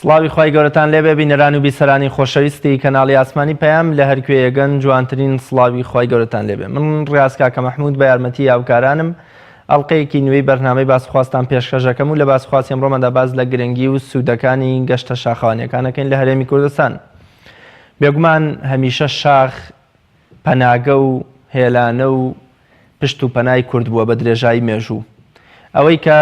سڵاوی خوای گەورەتان لێبێ بینەران و بیسەرانی خۆشەویستی کەناڵی ئاسمانی پەیام لە هەر کوێیەگەن جوانترین سڵاوی خوای گەورەتان لێبێ من ڕیاز کاکە مەحمود بە یارمەتی هاوکارانم ئەڵلقەیەکی نوێی بەرنامەی باسخواستان پێشکەشەکەم و لە باسخواسی ئەمڕۆماندا باس لە گرنگی و سوودەکانی گەشتە شاخەوانیەکانەکەین لە هەرێمی کوردستان بێگومان هەمیشە شاخ پەناگە و هێلانە و پشت و پەنای کورد بووە بە درێژایی مێژوو. ئەوەی کە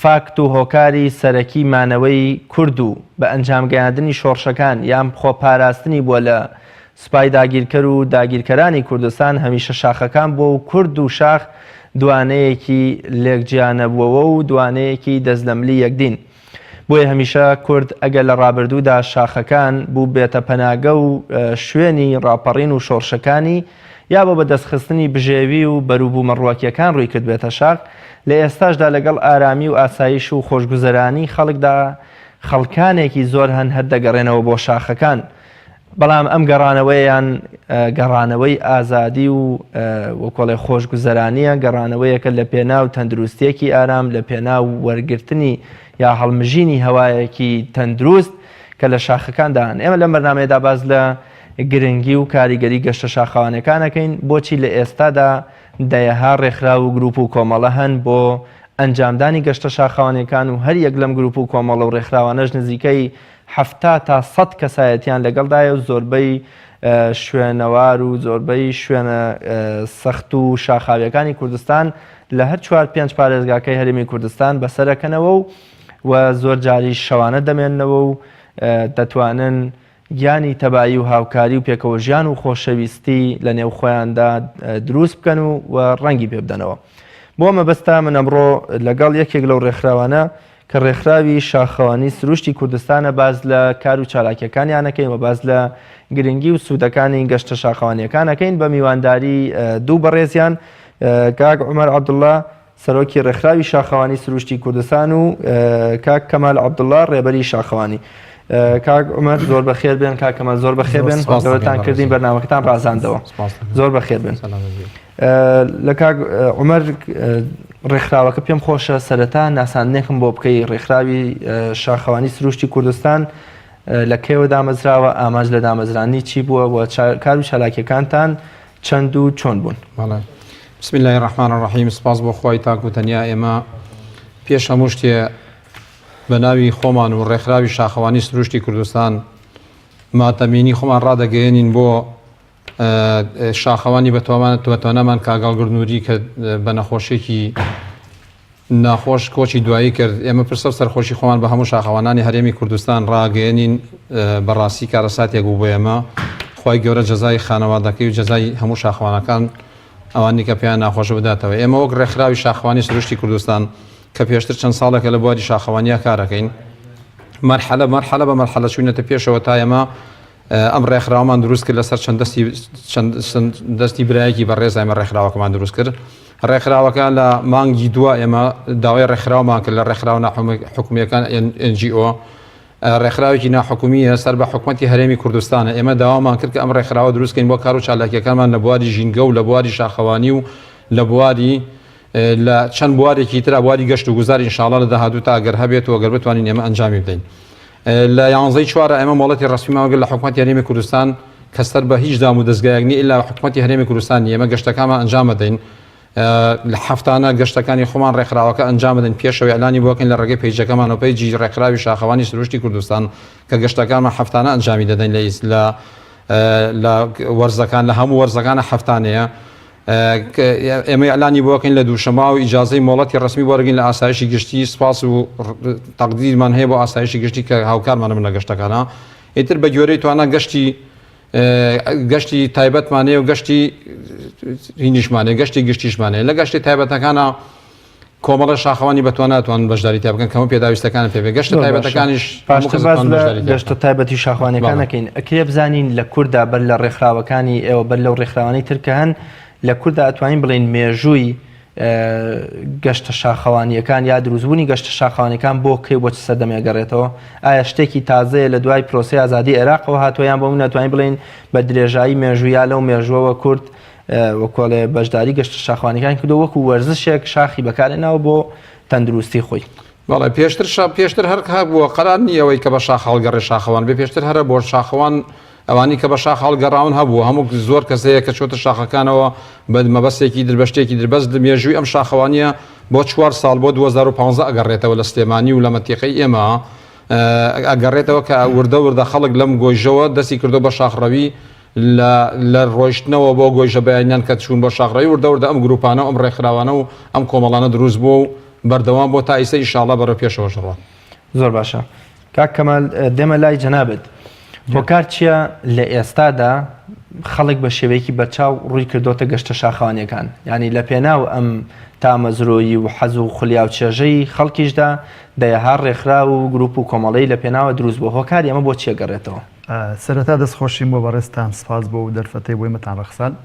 فاکت و هۆکاری سەرەکی مانەوەی کورد و بە ئەنجام گەیاندنی شۆڕشەکان یان خۆ پاراستنی بووە لە سوپای داگیرکەر و داگیرکەرانی کوردستان هەمیشە شاخەکان بووە و کورد و شاخ دوانەیەکی لێک جیانەبووەوە و دوانەیەکی دەست لەملی یەکدین. بۆیە هەمیشە کورد ئەگەر لە ڕابردوودا شاخەکان بووبێتە پەناگە و شوێنی ڕاپەڕین و شۆڕشەکانی، یا بۆ بەدەستخستنی بژێوی و بەروبوومە ڕووەکیەکان ڕووی کردبێتە شاخ، لە ئێستاشدا لەگەڵ ئارامی و ئاسایش و خۆشگوزەرانی خەڵکدا خەڵکانێکی زۆر هەن هەر دەگەڕێنەوە بۆ شاخەکان. بەڵام ئەم گەڕانەوەیان گەڕانەوەی ئازادی و وەکۆڵێ خۆشگوزەرانیە، گەڕانەوەیەکە لە پێناو تەندروستیەکی ئارام، لە پێناو وەرگرتنی یا هەڵمژینی هەوایەکی تەندروست کە لە شاخەکاندا هەن. ئێمە لەم بەرنامەیەدا باس لە گرنگی و کاریگەری گەشتە شاخەوانیەکان ئەکەین، بۆچی لە ئێستادا دەیەها ڕێکخراو و گروپ و کۆمەڵە هەن بۆ ئەنجامدانی گەشتە شاخەوانیەکان و هەریەک لەم گروپ و کۆمەڵە و ڕێکخراوانەش نزیکەی 70 تا 100 کەسایەتیان لەگەڵدایە و زۆربەی شوێنەوار و زۆربەی شوێنە سەخت و شاخاویەکانی کوردستان لە هەر چوار پێنج پارێزگاکەی هەرێمی کوردستان بەسەرەکەنەوە و و زۆر جاریش شەوانە دەمێننەوە و دەتوانن گیانی تەبایی و هاوکاری و پێکەوەژیان و خۆشەویستی لە نێو خۆیاندا دروست بکەن و و ڕەنگی پێ بدەنەوە. بۆ مەبەستە من ئەمڕۆ لەگەڵ یەکێک لەو ڕێکخراوانە کە ڕێکخراوی شاخەوانی سروشتی کوردستانە باس لە کار و چالاکیەکانیان ئەکەین و باس لە گرنگی و سوودەکانی گەشتە شاخەوانیەکان ئەکەین بە میوانداری دوو بەڕێزیان کاک عومەر عەبدوڵا سەرۆکی ڕێکخراوی شاخەوانی سروشتی کوردستان و کاک کەمال عەبدوڵا ڕێبەری شاخەوانی. کاک عومەر زۆر بەخێر بێن کاک کەمال زۆر بەخێر بێن گەورەتان کردین بەرنامەکەتان ڕازاندەوە زۆر بەخێر بێن. لە کاک عومەر ڕێکخراوەکە پێم خۆشە سەرەتا ناساندنێکم بۆ بکەی ڕێکخراوی شاخەوانی سروشتی کوردستان لە کەیەوە دامەزراوە ئامانج لە دامەزرانی چی بووە و کار و چالاکیەکانتان چەند و چۆن بوون؟ بەڵێ بسم الله الرحمن الرحیم سپاس بۆ خوای تاک و تەنیا ئێمە پێش هەموو شتێ بە ناوی خۆمان و ڕێکخراوی شاخەوانی سروشتی کوردستان ماتەمینی خۆمان ڕادەگەیەنین بۆ شاخەوانی بەتوانامان کاک هەڵگورد نوری کە بە نەخۆشیێکی ناخۆش کۆچی دوایی کرد، ئێمە پرسە و سەرخۆشی خۆمان بە هەموو شاخەوانانی هەرێمی کوردستان ڕاگەیەنین، بەڕاستی کارەساتێک بوو بۆ ئێمە، خوای گەورە جەزای خانەوادەکەی و جەزای هەموو شاخەوانەکان ئەوانی کە پێیان ناخۆشە بداتەوە. ئێمە وەک ڕێکخراوی شاخەوانی سروشتی کوردستان کە پێشتر چەند ساڵێکە لە بواری شاخەوانیا کارەکەین، مەرحەلە مەرحەلە بە مەرحەلە چووینەتە پێشەوە تا ئێمە ئەم ڕێکخراوەمان دروست کرد لەسەر چەند دەستی چەند دەستی برایەکی بەڕێز ئێمە ڕێکخراوەکەمان دروست کرد ڕێکخراوەکە لە مانگی دوا ئێمە داوای ڕێکخراومان کرد لە ڕێکخراوە حکومیەکان NGO ڕێکخراوێکی ناحکومیە سەر بە حکومەتی هەرێمی کوردستانە ئێمە داوامان کرد کە ئەم ڕێکخراوە دروستکەین بۆ کار و چالاکیەکانمان لە بواری ژینگە و لە بواری شاخەوانی و لە بواری لە چەند بوارێکی ترا بواری گەشت و گوزار ئینشاڵا لە داهاتوو تا گەر هەبێت و گەر بتوانین ئێمە ئەنجامی بدەین. لە یانزەی چوارە ئێمە مۆڵەتی ڕەسمیمان وەرگرت لە حکومەتی هەرێمی کوردستان کە سەر بە هیچ دام و دەزگایەک نییە ئیلا حکومەتی هەرێمی کوردستان نییە ئێمە گەشتەکانمان ئەنجام ئەدەین لە هەفتانە گەشتەکانی خۆمان ڕێکخراوەکە ئەنجام بدەین پێشەوە ئیعلانی بۆ بکەین لە ڕێگەی page ەکەمان و page ی ڕێکخراوی شاخەوانی سروشتی کوردستان کە گەشتەکانمان هەفتانە ئەنجامی دەدەین لە لە لە وەرزەکان لە هەموو وەرزەکانە هەفتانەیە ئێمە ئیعلانی بۆ ئەکەین لە دووشەمە و ئیجازەی مۆڵەتی ڕەسمی وەرگین لە ئاسایشی گشتی سپاس و تەقدیرمان هەیە بۆ ئاسایشی گشتی کە هاوکارمانە من لە گەشتەکانە ئیتر بە گوێرەی توانا گەشتی گەشتی تایبەتمان هەیە و گەشتی هینیشمانەیە گەشتی گشتیشمانەیە لە گەشتی تایبەتەکانە کۆمەڵە شاخەوانی بەتوانا توان بەشداری تیا بکەن کەمە پێداویستەکان پێ بێ گەشتە تایبەتەکانیش پاشتر باس لە گەشتە تایبەتی شاخوانەکان نەکەین ئەکرێ بزانین لە کووردا بەر لە ڕێکخراوەکانی ئێوە بەر لەو ڕێکخراوانەی تر کە هەن لە کووردا ئەتوانین بڵێین مێژووی گەشتە شاخەوانیەکان یا دروستبوونی گەشتە شاخەوانەکان بۆ کەی بۆ چ سەردەمێک گەڕێتەوە ئایا شتێکی تازەیە لە دوای پرۆسەی ئازادی عێراقەوە هاتووە یان بۆ من ئەتوانین بڵێین بە درێژایی مێژوو یا لەو مێژووەوە کورد وەکۆڵێ بەشداری گەشتە شاخوانیەکان کردو وەکو وەرزشێک شاخی بەکارهێناوە بۆ تەندروستی خۆی. بەڵێ پێشتر شا پێشتر هەر هەبووە قەرار نییە ئەوەی کە بە شاخ هەڵگەڕێ شاخەوان بێ پێشتر هەرە بۆ شاخەوان ئەوانی کە بە شاخ هەڵگەڕاون هەبوو هەموو زۆر کەس هەیە کە چۆتە شاخەکانەوە بە مەبەستێکی در بە شتێکی در بەس مێژووی ئەم شاخەوانیە بۆ چوار ساڵ بۆ 2015 ئەگەڕێتەوە لە سلێمانی و لە مەتیقەی ئێمە ئەگەڕێتەوە کە وردە وردە خەڵک لەم گۆیژەوە دەستی کردو بە شاخڕەوی لە لە ڕۆیشتنەوە بۆ گۆیژە بەیانیان کە چوون بۆ شاخڕەوی وردە وردە ئەم گروپانە و ئەم ڕێکخراوانە و ئەم کۆمەڵانە دروست بووە و بەردەوام بۆ تا ئیسە ئیشاڵا بەرەو پێشەوەش ڕوات. زۆر باشە کاک کەمال دێمە لای جەنابت هۆکار چییە لە ئێستادا خەڵک بە شێوەیەکی بەرچاو ڕووی کردۆتە گەشتە شاخەوانیەکان یعنی لە پێناو ئەم تامەزرۆیی و حەز و خولیا و چێژەی خەڵکیشدا دەیەها ڕێکخراو و گروپ و کۆمەڵەی لە پێناوە دروست بووە هۆکاری ئەمە بۆ چیە گەڕێتەوە؟ سەرەتا دەست خۆشیم بۆ بەڕێزتان سپاس بۆ ئەو دەرفەتەی بۆ ئێمەتان ڕەخساند.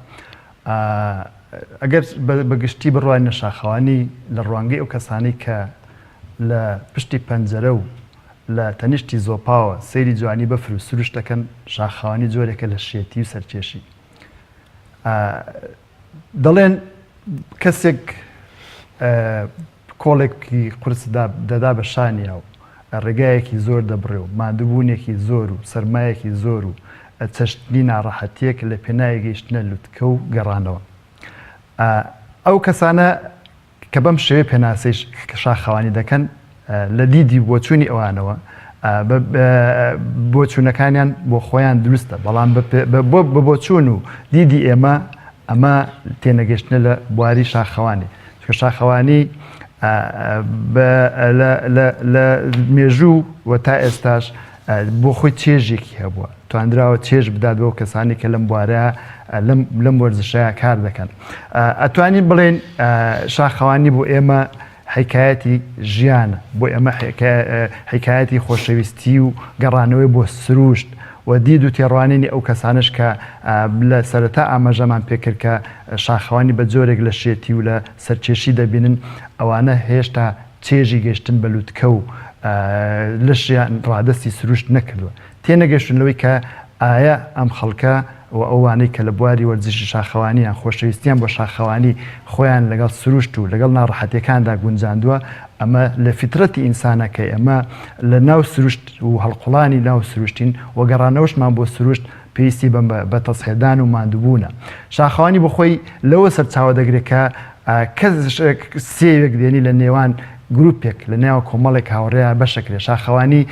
ئەگەر بە گشتی بڕوانینە شاخەوانی لە ڕوانگەی ئەو کەسانەی کە لە پشتی پەنجەرە و لە تەنیشتی زۆپاوە سەیری جوانی بەفر و سروشت دەکەن، شاخەوانی جۆرێکە لە شێتی و سەرکێشی. دەڵێن کەسێک کۆڵێکی قورس دەدا بە شانیا و ڕێگایەکی زۆر دەبڕێ و ماندووبوونێکی زۆر و سەرمایەکی زۆر و چەشتنی ناڕەحەتییەک لە پێناوی گەیشتنە لوتکە و گەڕانەوە. ئەو کەسانە کە بەم شێوەیە پێناسەی شاخەوانی دەکەن لە دیدی بۆچوونی ئەوانەوە بۆچوونەکانیان بۆ خۆیان دروستە، بەڵام بە بۆچوون و دیدی ئێمە ئەمە تێنەگەشتنە لە بواری شاخەوانی چونکە شاخەوانی لە مێژوو و تا ئێستاش بۆ خۆی چێژێکی هەبووە توانراوە چێژ بدات بەو کەسانی کە لەم بوارە لەم وەرزشەیە کار دەکەن ئەتوانین بڵێن شاخەوانی بۆ ئێمە حیکایەتی ژیانە، بۆ ئێمە حیکایەتی خۆشەویستی و گەڕانەوەی بۆ سروشت و دید و تێڕوانینی ئەو کەسانەش کە لە سەرەتا ئاماژەمان پێکرد کە شاخەوانی بە جۆرێک لە شێتی و لە سەرکێشی دەبینن، ئەوانە هێشتا چێژی گەشتن بە لوتکە و لەشیان ڕادەستی سروشت نەکردووە. تێنەگەشتوون لەوەی کە ئایە ئەم خەڵکە و ئەوانەی کە لە بواری وەرزشی شاخەوانی یان خۆشەویستیان بۆ شاخەوانی خۆیان لەگەڵ سروشت و لەگەڵ ناڕەحەتیەکاندا گونجاندووە، ئەمە لە فیترەتی ئینسانە کە ئێمە لە ناو سروشت و هەڵقوڵانی ناو سروشتین و گەڕانەوەشمان بۆ سروشت پێویستی بە بە تەزحیەدان و ماندووبوونە. شاخەوانی بۆ خۆی لەوە سەرچاوە دەگرێت کە کەس سێوێک دێنی لە نێوان گروپێک لە نێوان کۆمەڵێک هاوڕێیا بەشەکرێ شاخەوانی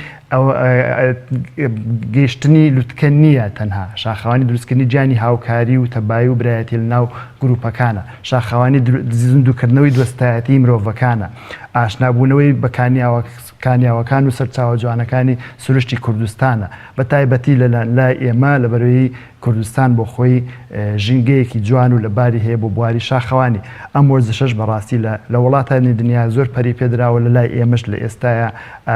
گەیشتنی لوتکە نییە تەنها شاخەوانی دروستکردنی گیانی هاوکاری و تەبایی و برایەتی لە ناو گروپەکانە شاخەوانی زیندووکردنەوەی دۆستایەتی مرۆڤەکانە ئاشنابوونەوەی بە کانیاوەکان و سەرچاوە جوانەکانی سروشتی کوردستانە بە تایبەتی لە لای ئێمە لەبەرەی کوردستان بۆ خۆی ژینگەیەکی جوان و لەباری هەیە بۆ بواری شاخەوانی. ئەم وەرزشەش بەڕاستی لە لە وڵاتانی دنیا زۆر پەرەی پێدراوە لە لای ئێمەش لە ئێستایا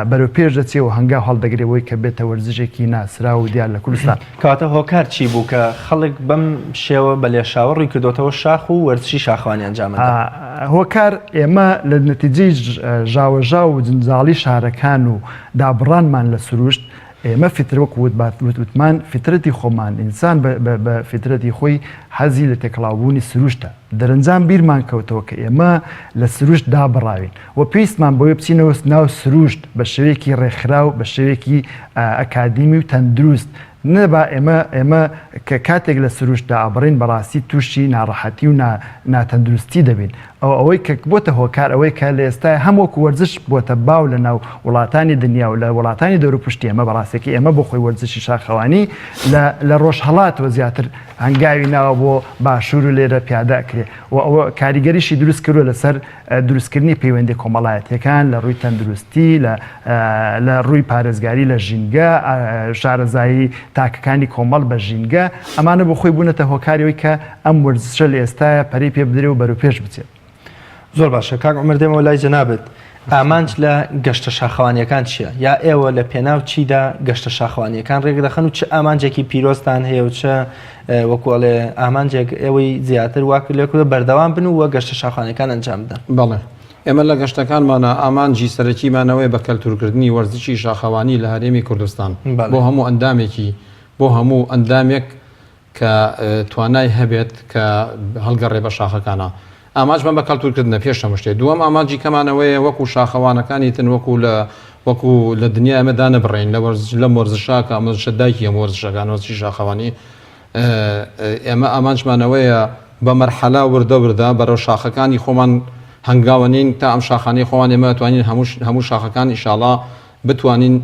بەرەو پێش دەچێ و هەنگاو هەڵدەگرێ بۆی کە بێتە وەرزشێکی ناسراو و دیار لە کوردستان. کەواتە هۆکار چی بوو کە خەڵک بەم شێوە بە لێشاوە ڕووی کردۆتەوە شاخ و وەرزشی شاخەوانی ئەنجام ئەدا؟ هۆکار ئێمە لە نەتیجەی ژاوەژاو و جنجاڵی شارەکان و دابڕانمان لە سروشت، ئێمە فیتر وەکو وتمان فیترەتی خۆمان ئینسان بە فیترەتی خۆی حەزی لە تێکەڵاوبوونی سروشتە دەرەنجام بیرمان کەوتەوە کە ئێمە لە سروشت دابڕاوین و پێویستمان بەوەی بچینەوە ناو سروشت بە شێوەیەکی ڕێکخراو بە شێوەیەکی ئەکادیمی و تەندروست نەبا ئێمە ئێمە کە کاتێک لە سروشت دابڕین بەڕاستی تووشی ناڕەحەتی و ناتەندروستی دەبین ئەو ئەوەی کە بۆتە هۆکار ئەوەی کە لە ئێستای هەم وەکو وەرزش بۆتە باو لە ناو وڵاتانی دنیا و لە وڵاتانی دەوروپشتی ئێمە بەڕاستێکی ئێمە بۆ خۆی وەرزشی شاخەوانی لە لە ڕۆژهەڵاتەوە زیاتر هەنگاوی ناوە بۆ باشوور و لێرە پیادە ئەکرێ و ئەوە کاریگەریشی دروست کردووە لەسەر دروستکردنی پەیوەندی کۆمەڵایەتیەکان لە ڕووی تەندروستی لە لە ڕووی پارێزگاری لە ژینگە شارەزایی تاکەکانی کۆمەڵ بە ژینگە ئەمانە بۆ خۆی بوونەتە هۆکاری ئەوەی کە ئەم وەرزشە لە ئێستایا پەرەی پێ بدرێ و بەرەو پێش بچێت. زۆر باشە کاک عومەر دێمەوە لای جەنابت ئامانج لە گەشتە شاخەوانیەکان چییە؟ یا ئێوە لە پێناو چیدا گەشتە شاخەوانیەکان ڕێکدەخەن و چ ئامانجێکی پیرۆزتان هەیە و چ وەکو ئەڵێ ئامانجێک ئێوەی زیاتر وا کرد لێ بەردەوام بن و وە گەشتە شاخەوانیەکان ئەنجام بدەن؟ بەڵێ ئێمە لە گەشتەکانمانا ئامانجی سەرەکیمان ئەوەیە بە کەلتورکردنی وەرزشی شاخەوانی لە هەرێمی کوردستان بۆ هەموو ئەندامێکی بۆ هەموو ئەندامێک کە توانای هەبێت کە هەڵگەڕێ بە شاخەکانا. ئامانجمان بە کەلتوورکردنە پێش هەموو شتێ. دووەم ئامانجی کەمان ئەوەیە وەکو شاخەوانەکانی تن وەکو لە وەکو لە دنیا ئێمە دانەبڕێین لە وەرزش لەم وەرزشە کە ئەم وەرزشە دایکی هەموو وەرزشەکان وەرزشی شاخەوانی ئێمە ئامانجمان ئەوەیە بە مەرحەلە وردە وردە بەرەو شاخەکانی خۆمان هەنگاوە نین تا ئەم شاخانەی خۆمان ئێمە توانین هەموو هەموو شاخەکان ئیشاڵا بتوانین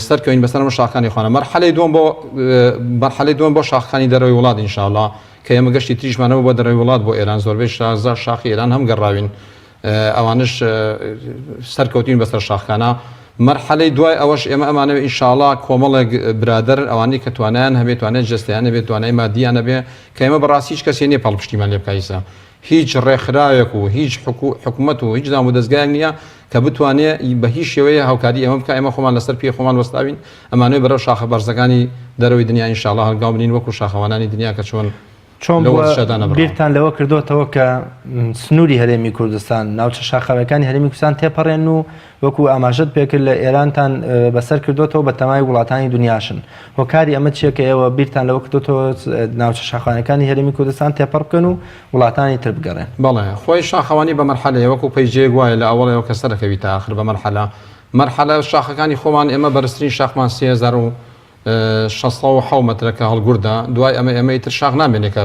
سەرکەوین بەسەر هەموو شاخەکانی خۆمان مەرحەلەی دووەم بۆ مەرحەلەی دووەم بۆ شاخەکانی دەرەوەی وڵات ئینشاڵا کە ئێمە گەشتی تریشمان هەبوو بۆ دەرەوەی وڵات بۆ ئێران زۆربەی شازا شاخی ئێران هەم گەڕاوین ئەوانش سەرکەوتین بەسەر شاخکانە مەرحەلەی دوای ئەوەش ئێمە ئەمانەوێ ئینشاڵا کۆمەڵێک برادەر ئەوانەی کە توانایان هەبێت توانای جەستەیان هەبێت توانای مادیان هەبێ کە ئێمە بەڕاستی هیچ کەسێ نییە پاڵپشتیمان لێ بکا ئیسا هیچ ڕێکخراوێک و هیچ حکومەت و هیچ دامودەزگایەک نییە کە بتوانێ بە هیچ شێوەیە هاوکاری ئێمە بکا ئێمە خۆمان لەسەر پێی خۆمان وەستاوین ئەمانەوێ بەرەو شاخە بەرزەکانی دەرەوەی دنیا ئینشاڵا هەنگاو بنین وەکو شاخەوانانی دنیا کە چۆن چۆن بووە بیرتان لەوە کردۆتەوە کە سنووری هەرێمی کوردستان، ناوچە شاخاویەکانی هەرێمی کوردستان تێپەڕێن و وەکو ئاماژەت پێکرد لە ئێرانتان بەسەر کردۆتەوە بە تەمای وڵاتانی دنیاشن. هۆکاری ئەمە چییە کە ئێوە بیرتان لەوە کردۆتەوە ناوچە شاخاویەکانی هەرێمی کوردستان تێپەڕ بکەن و وڵاتانی تر بگەڕێن؟ بەڵێ خۆی شاخەوانی بە مەرحەلەیە وەکو پەیجەیەک وایە لە ئەوەڵەوە کە سەرەکەوی تا ئاخر بە مەرحەلە مەرحەلە شاخەکانی خۆمان ئێمە بەرزترین شاخمان 3607 مەترە کە هەڵگوردە، دوای ئەمە ئێمە ئیتر شاخ نامێنێ کە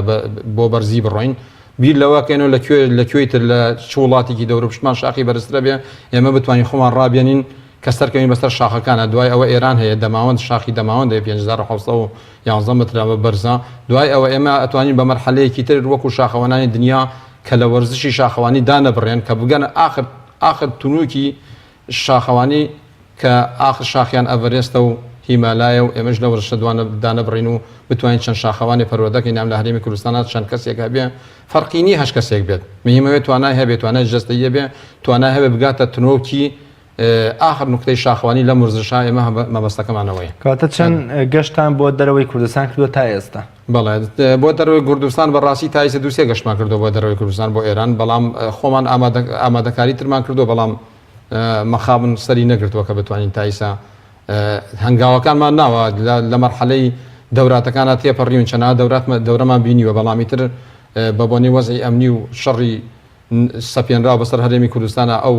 بۆ بەرزی بڕۆین، بیر لەوە کەینەوە لە کوێ لە کوێی تر لە چ وڵاتێکی دەوروپشتمان شاخی بەرزترە بێ ئێمە بتوانین خۆمان ڕابێنین کە سەرکەوین بەسەر شاخەکانە، دوای ئەوە ئێران هەیە دەماوەند شاخی دەماوەند هەیە 5711 مەترە بەرزە، دوای ئەوە ئێمە ئەتوانین بە مەرحەلەیەکی تر وەکو شاخەوانانی دنیا کە لە وەرزشی شاخەوانی دانەبڕێن کە بگەنە ئاخر ئاخر تونوکی شاخەوانی کە ئاخر شاخیان ئەڤەرێستە و هیمالایە و ئێمەش لەو ڕشتە دانەبڕین و بتوانین چەند شاخەوانێ پەروەردە کەین ئەم لە هەرێمی کوردستانا چەند کەسێک هەبێ فەرقی نیە هەش کەسێک بێت مهیم ئەوێ توانای هەبێ توانای جەستەیی هەبێ توانای هەبێ بگاتە تنۆکی ئاخر نوکتەی شاخەوانی لەم وەرزشە ئێمە مەبەستەکەمان ئەوەیە. کەواتە چەند گەشتان بۆ دەرەوەی کوردستان کردووە تا ئێستا؟ بەڵێ بۆ دەرەوەی کوردستان بە ڕاستی تا ئیستا دوو سێ گەشتمان کردووە بۆ دەرەوەی کوردستان بۆ ئێران بەڵام خۆمان ئامادەکاری ترمان کردووە بەڵام مەخابن سەری نەگرتووە کە بتوانین تا ئیسا هەنگاوەکانمان ناوە لە مەرحەلەی دەوراتەکانە تێپەڕیون چەنەها دەورات دەورەمان بینیوە بەڵام ئیتر بە بۆنەی وەزعی ئەمنی و شەڕی سەپێنراو بەسەر هەرێمی کوردستانە ئەو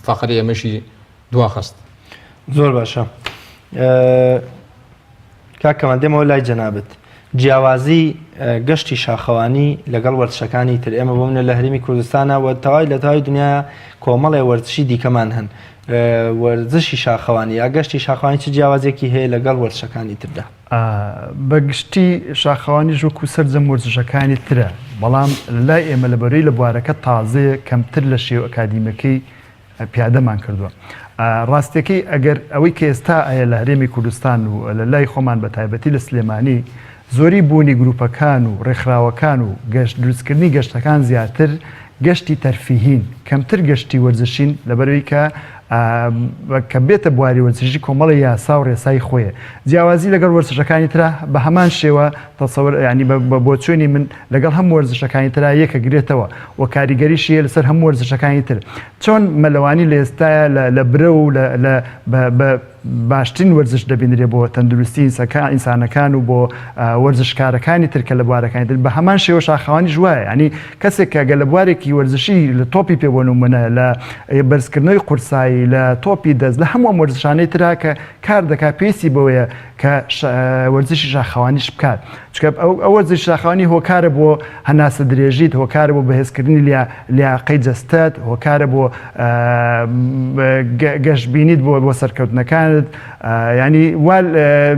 فەقەری ئێمەشی دواخست. زۆر باشە کاک کەمال دێمەوە لای جەنابت جیاوازی گەشتی شاخەوانی لەگەڵ وەرزشەکانی تر ئێمە بۆ منە لە هەرێمی کوردستانە و تەواوی لە تەواوی دنیا کۆمەڵێ وەرزشی دیکەمان هەن وەرزشی شاخەوانی یا گەشتی شاخەوانی چ جیاوازێکی هەیە لەگەڵ وەرزشەکانی تردا؟ بە گشتی شاخەوانیش وەکو سەرجەم وەرزشەکانی ترە بەڵام لای ئێمە لە بەرەی لە بوارەکە تازەیە کەمتر لە شێوە ئەکادیمەکەی پیادەمان کردووە. ڕاستیەکەی ئەگەر ئەوەی کە ئێستا هەیە لە هەرێمی کوردستان و لە لای خۆمان بە تایبەتی لە سلێمانی زۆری بوونی گروپەکان و ڕێکخراوەکان و گەشت دروستکردنی گەشتەکان زیاتر گەشتی تەرفیهین کەمتر گەشتی وەرزشین لەبەرەوەی کە کە بێتە بواری وەرزشی کۆمەڵی یاسا و ڕێسای خۆیە جیاوازی لەگەڵ وەرزشەکانی ترا بە هەمان شێوە تەسەور ینی بە بۆچوونی من لەگەڵ هەموو وەرزشەکانی ترا یەکەگرێتەوە و کاریگەریشی هەیە لەسەر هەموو وەرزشەکانی تر چۆن مەلەوانی لە ئێستایا لە برەو و لە بە باشترین وەرزش دەبینرێ بۆ تەندروستی ئینسانەکان و بۆ وەرزشکارەکانی تر کە لە بوارەکانی تر بە هەمان شێوە شاخەوانیش وایە ینی کەسێک کە گە لە بوارێکی وەرزشی لە تۆپی پێ بۆ نمونە لە بەرزکردنەوەی قورسایی لە تۆپی دەست لە هەموو ئەم وەرزشانەی ترا کە کار دەکات پێویستی بەوەیە کە وەرزشی شاخەوانیش بکات چونکە ئەو وەرزشی شاخەوانی هۆکارە بۆ هەناسە درێژیت هۆکارە بۆ بەهێزکردنی لیاقەی جەستەت هۆکارە بۆ گەشببینیت بۆ بۆ سەرکەوتنەکانت ینی وا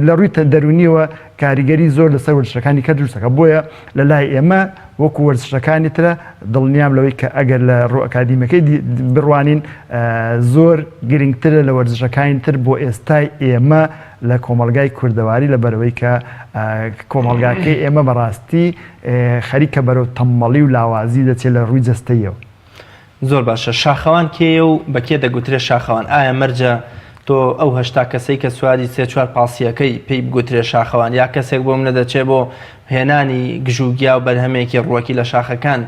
لە ڕووی دەرونیەوە کاریگەری زۆر لەسەر وەرزشەکانی کە دروستەکە بۆیە لە لای ئێمە وەکو وەرزشەکانی ترە دڵنیام لەوەی کە ئەگەر لە ڕوو ئەکادیمەکەی بڕوانین زۆر گرنگترە لە وەرزشەکانی تر بۆ ئێستای ئێمە لە کۆمەڵگای کوردەواری لەبەرئەوەی کە کۆمەڵگاکەی ئێمە بەڕاستی خەریکە بەرەو تەممەڵی و لاوازی دەچێت لە ڕووی جەستەییەوە. زۆر باشە شاخەوان کێیە و بە کێ دەگوترێ شاخەوان؟ ئایا مەرجە تۆ ئەو 80 کەسەی کە سواری سێ چوار پاسیەکەی پێی بگوترێ شاخەوان یا کەسێک بۆ منە دەچێ بۆ هێنانی گژوگیا و بەرهەمێکی ڕوەکی لە شاخەکان